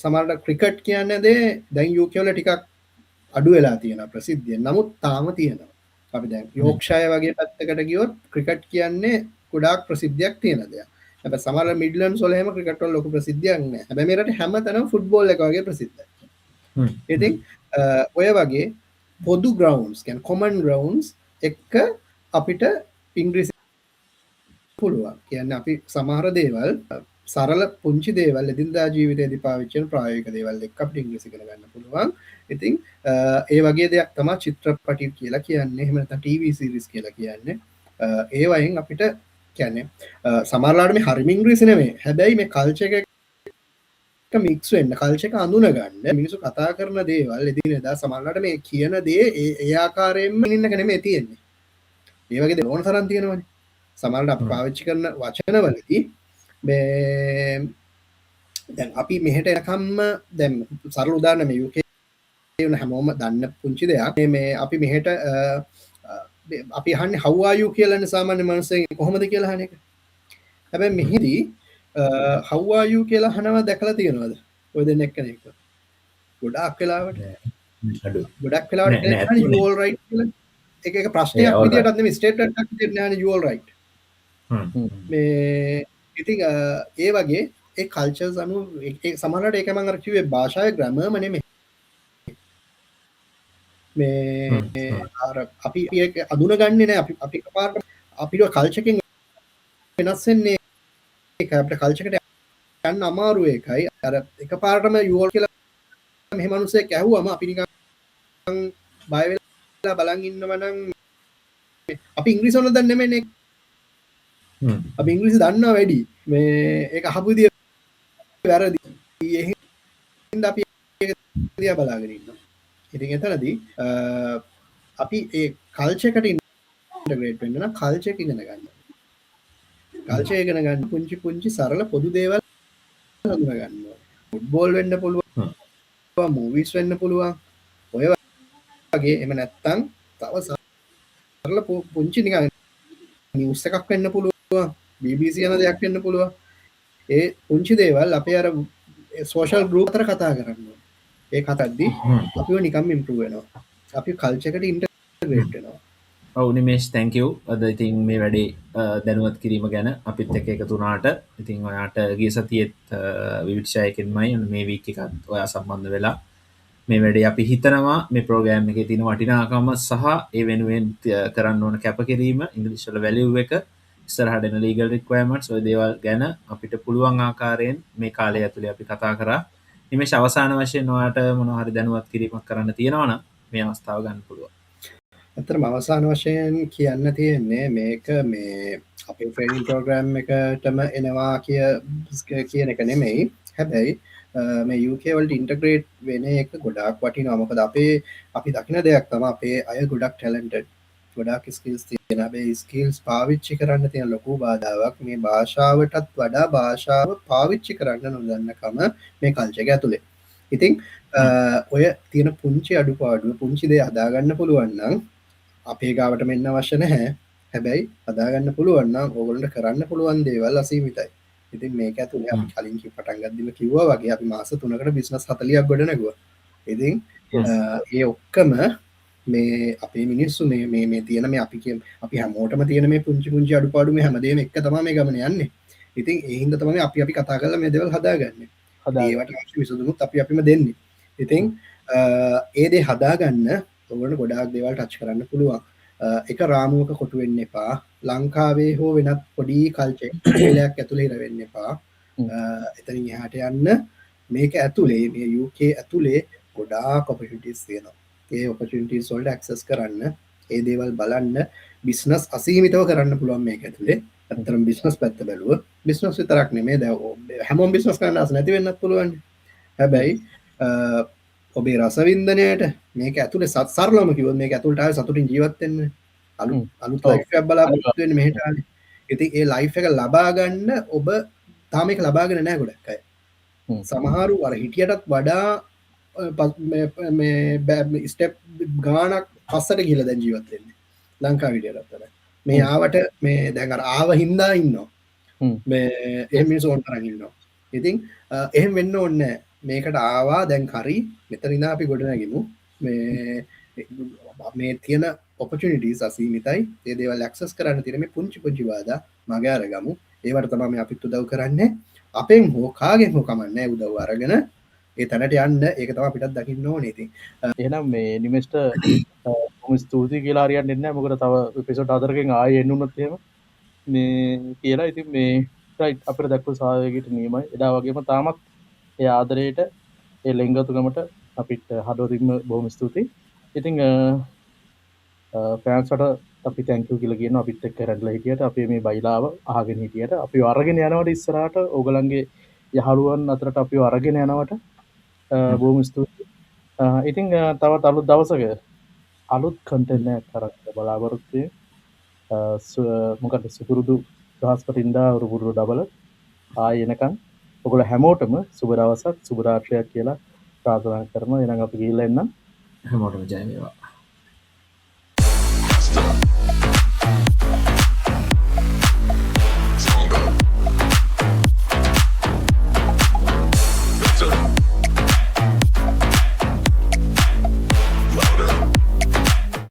Speaker 2: සමහරවිට ක්‍රිකට් කියන දේ දැන් UK වල ටිකක් අඩු වෙලා තියෙනවා ප්‍රසිද්ධිය. නමුත් තාම තියෙනවා. අපි දැන් යෝක්ෂයර් වගේ පැත්තකට ගියොත් ක්‍රිකට් කියන්නේ ගොඩාක් ප්‍රසිද්ධියක් තියෙන දෙයක්. හැබැයි සමහර මිඩ්ලන්ඩ්ස් වල එහෙම ක්‍රිකට් වල ලොකු ප්‍රසිද්ධියක් නෑ. හැබැයි මේ රටේ හැමතැනම ෆුට්බෝල් එක වගේ ප්‍රසිද්ධයි. ඉතින් ඔය වගේ පොදු ග්‍රවුන්ඩ්ස් කියන්නේ කොමන් ග්‍රවුන්ඩ්ස් එක්ක අපිට ඉංග්‍රීසි පුළුවන්. කියන්නේ අපි සමහර දේවල්, සරල පුංචි දේවල්, එදිනදා ජීවිතේදී පාවිච්චි කරන ප්‍රායෝගික දේවල් එක්ක අපිට ඉංග්‍රීසි ඉගෙන ගන්න පුළුවන්. ඉතින් ඒ වගේ දෙයක් තමයි චිත්‍රපටි කියලා කියන්නේ. එහෙම නැත්නම් ටීවී සීරීස් කියලා කියන්නේ. ඒ වයින් අපිට කියන්නේ සමහර වෙලාවට මේ හරිම ඉංග්‍රීසි නෙමෙයි. හැබැයි මේ කල්චර් එක මික්ස් වෙන්න, කල්චර් එක අඳුන ගන්න, මිනිස්සු කතා කරන දේවල් එදිනෙදා සමහර වෙලාවට මේ කියන දේ ඒ ඒ ආකාරයෙන්ම ඉන්න එක නෙමෙයි තියෙන්නේ. ඒ වගේ දේවල් ඕන තරම් තියෙනවනේ. සමහරවිට අපි පාවිච්චි කරන වචනවලදී මේ දැන් අපි මෙහෙට එනකම්ම, දැන් සරල උදාහරණ, මේ UK වුණ හැමෝම දන්න පුංචි දෙයක්. මේ මේ අපි මෙහෙට අපි අහන්නේ "How are you?" කියලානේ සාමාන්‍ය මනුස්සයෙක් කොහොමද කියලා අහන එක. හැබැයි මෙහිදී "How are you?" කියලා අහනවා දැකලා තියෙනවද? ඔය දෙන්න එක්කෙනෙක්ව? ගොඩාක් වෙලාවට
Speaker 3: අඩු.
Speaker 2: ගොඩක් වෙලාවට
Speaker 3: නෑ, නෑ,
Speaker 2: අහන්නේ "You
Speaker 3: ඇත්තම
Speaker 2: all right?" කියලා. ඒක ඒක ප්‍රශ්නයක්
Speaker 3: all right.
Speaker 2: විදියටත් නෙමෙයි, ස්ටේට්මන්ට් එකක් විදියට නේ අහන්නේ "You all right?" මේ ඉතින් ඒ වගේ ඒ කල්චර්ස් අනුව ඒ සමහරවිට ඒක මම අර කිව්වේ භාෂාවේ ග්‍රැමර්ම නෙමෙයි. මේ අර අපි ඒක අඳුනගන්නේ නෑ. අපි අපි එකපාරට අපිට කල්චර් එකෙන් වෙනස් වෙන්නේ ඒක අපිට කල්චර් එකට යන්න අමාරු ඒකයි. අර එකපාරටම "You all" කියලා මෙහෙම මිනිස්සෙක් ඇහුවම අපි නිකන් බය වෙලා බලන් ඉන්නවා නම් අපි ඉංග්‍රීසි වල දන්නේ නෙමෙයිනේ. අපි ඉංග්‍රීසි දන්නවා වැඩි. මේ ඒක අහපු විදිය වැරදි. ඒ හින්දා අපි ඒක දිහා බලාගෙන ඉන්නවා. ඉතින් එතනදී අපි ඒ කල්චර් එකට ඉන්ටග්‍රේට් වෙන්න නම් කල්චර් එක ඉගෙන ගන්න. කල්චර් ඉගෙන ගන්න පුංචි පුංචි සරල පොදු දේවල් හඳුනා ගන්න ඕනේ. ෆුට්බෝල් වෙන්න පුළුවන්, මූවිස් වෙන්න පුළුවන්. ඔය වගේ එහෙම නැත්තම් තව සරල පුංචි නිකන් නිවුස් එකක් වෙන්න පුළුවන්, BBC යන දෙයක් වෙන්න පුළුවන්. ඒ පුංචි දේවල් අපේ අර සෝෂල් ගෲප් අතර කතා කරන්න ඕනේ. ඒ කතද්දි අපිව නිකම්ම ඉම්ප්‍රූව් වෙනවා. අපි කල්චර් එකට ඉන්ටග්‍රේට් වෙනවා.
Speaker 3: ඔව් නිමේෂ්, thank you. අද ඉතින් මේ වැඩේ දැනුවත් කිරීම ගැන අපිත් එක්ක එකතු වුණාට. ඉතින් ඔයාට ගිය සතියේත් විවිධ එකෙන්මයි මේ වීක් එකත් ඔයා සම්බන්ධ වෙලා මේ වැඩේ අපි හිතනවා මේ ප්‍රෝග්‍රෑම් එකේ තියෙන වටිනාකම සහ ඒ වෙනුවෙන් කරන්න ඕන කැපකිරීම, ඉංග්‍රීසි වල වැලියු එක, ඉස්සරහට එන ලීගල් රික්වයර්මන්ට්ස් ඔය දේවල් ගැන අපිට පුළුවන් ආකාරයෙන් මේ කාලය ඇතුලේ අපි කතා කරා. නිමේෂ්, අවසාන වශයෙන් ඔයාට මොනවා හරි දැනුවත් කිරීමක් කරන්න තියෙනවා නම් මේ අවස්ථාව ගන්න පුළුවන්.
Speaker 2: ඇත්තටම අවසාන වශයෙන් කියන්න තියෙන්නේ මේක මේ අපේ ට්‍රේනින් ප්‍රෝග්‍රෑම් එකටම එනවා කියන එක නෙමෙයි. හැබැයි මේ UK වලට ඉන්ටග්‍රේට් වෙන එක ගොඩාක් වටිනවා. මොකද අපි දකින දෙයක් තමයි අපේ අය ගොඩක් ටැලන්ටඩ්, ගොඩාක් ස්කිල්ස් තියෙන. හැබැයි ස්කිල්ස් පාවිච්චි කරන්න තියෙන ලොකු බාධාවක් මේ භාෂාවටත් වඩා භාෂාව පාවිච්චි කරන්න නොදන්නකම මේ කල්චර් එක ඇතුලේ. ඉතින් ඔය තියෙන පුංචි අඩුපාඩුව, පුංචි දේ හදාගන්න පුළුවන් නම් අපේ ගාවටම එන්න අවශ්‍ය නැහැ. හැබැයි හදාගන්න පුළුවන් නම් ඕගොල්ලන්ට කරන්න පුළුවන් දේවල් අසීමිතයි. ඉතින් මේක ඇතුලේ අපි කලින් පටන් ගද්දිම කිව්වා වගේ අපි මාස 3කට බිස්නස් 40ක් ගොඩ නැගුවා. ඉතින් ඒ ඔක්කොම මේ අපේ මිනිස්සු මේ මේ මේ තියෙන මේ අපි කියමු අපි හැමෝටම තියෙන මේ පුංචි පුංචි අඩුපාඩු මේ හැමදේම එක තමයි මේ ගමන යන්නේ. ඉතින් ඒ හින්දා තමයි අපි කතා කරලා මේ දේවල් හදාගන්නේ. ඒවට අවශ්‍ය විසඳුමුත් අපි අපිම දෙන්නේ. ඉතින් ඒ දේ හදාගන්න ඔයගොල්ලන්ට ගොඩාක් දේවල් ටච් කරන්න පුළුවන්. එක රාමුවක කොටු වෙන්න එපා. ලංකාවේ හෝ වෙනත් පොඩි කල්චර් එකක් ඇතුලේ හිර වෙන්න එපා. එතනින් එහාට යන්න මේක ඇතුලේ මේ UK ඇතුලේ ගොඩාක් ඔපචුනිටිස් තියෙනවා. ඒ ඔපචුනිටිස් වලට ඇක්සස් කරන්න, ඒ දේවල් බලන්න, බිස්නස් අසීමිතව කරන්න පුළුවන් මේක ඇතුලේ. ඇත්තටම බිස්නස් පැත්ත බැලුවොත් බිස්නස් විතරක් නෙමෙයි, දැන් හැමෝම බිස්නස් කරන්න ආස නැති වෙන්නත් පුළුවන්. හැබැයි ඔබේ රසවින්දනයට මේක ඇතුලේ සරලවම කිව්වොත් මේක ඇතුළට ආවේ සතුටින් ජීවත් වෙන්න, අලුත් ලයිෆ් එකක් බලාපොරොත්තු වෙන්න මෙහෙට ආවේ. ඉතින් ඒ ලයිෆ් එක ලබා ගන්න ඔබ තාම ඒක ලබාගෙන නැහැ ගොඩක් අය. සමහරු අර හිටියටත් වඩා මේ ස්ටෙප් ගාණක් පස්සට ගිහලා දැන් ජීවත් වෙන්නේ. ලංකාවේ හිටියටත් වඩා. මේ ආවට මේ දැන් අර ආව හින්දා ඉන්නවා. මේ එහෙම මිනිස්සු ඕන තරම් ඉන්නවා. ඉතින් එහෙම වෙන්න ඕනේ නැහැ. මේකට ආවා දැන් හරි, මෙතන ඉඳන් අපි ගොඩ නැගිමු. මේ තියෙන ඔපචුනිටිස් අසීමිතයි. ඒ දේවල් ඇක්සස් කරන්න තියෙන මේ පුංචි පුංචි බාධා මග අරගමු. ඒවට තමයි මේ අපිත් උදව් කරන්නේ. අපෙන් හෝ කාගෙන් හෝ කමන්නේ උදව් අරගෙන ඒ තැනට යන්න. ඒක තමයි අපිටත් දකින්න ඕනේ. ඉතින්
Speaker 1: එහෙනම් මේ නිමේෂ්ට බොහොම ස්තුතියි කියලා හරියන්නේ නැහැ. මොකද තව එපිසෝඩ් 4කින් ආයෙ එන්න උනොත් එහෙම මේ කියලා. ඉතින් මේ රයිට් අපිට දක්වපු සහයෝගයට නියමයි. එදා වගේම තාමත් ඒ ආදරයට, ඒ ලෙන්ගතුකමට අපිට හදවතින්ම බොහොම ස්තුතියි. ඉතින් ෆෑන්ස් වලට අපි thank you කියලා කියනවා අපිත් එක්ක රැඳිලා හිටියට, අපේ මේ බයිලාව අහගෙන හිටියට, අපි අරගෙන යනවට ඉස්සරහට ඕගොල්ලන්ගේ යහළුවන් අතරට අපි අරගෙන යනවට බොහොම ස්තුතියි. ඉතින් තවත් අලුත් දවසක අලුත් කන්ටෙන්ට් එකක් අරන් බලාපොරොත්තු වෙමු. මොකද සුපුරුදු බ්‍රහස්පතින්දා උරුපුරුදු ඩබල ආයෙ එනකන් ඔයගොල්ලෝ හැමෝටම සුබ දවසක් සුබ රාත්‍රියක් කියලා ප්‍රාර්ථනා කරනවා. එහෙනම් අපි ගිහිල්ලා එන්නම්.
Speaker 3: හැමෝටම ජය වේවා.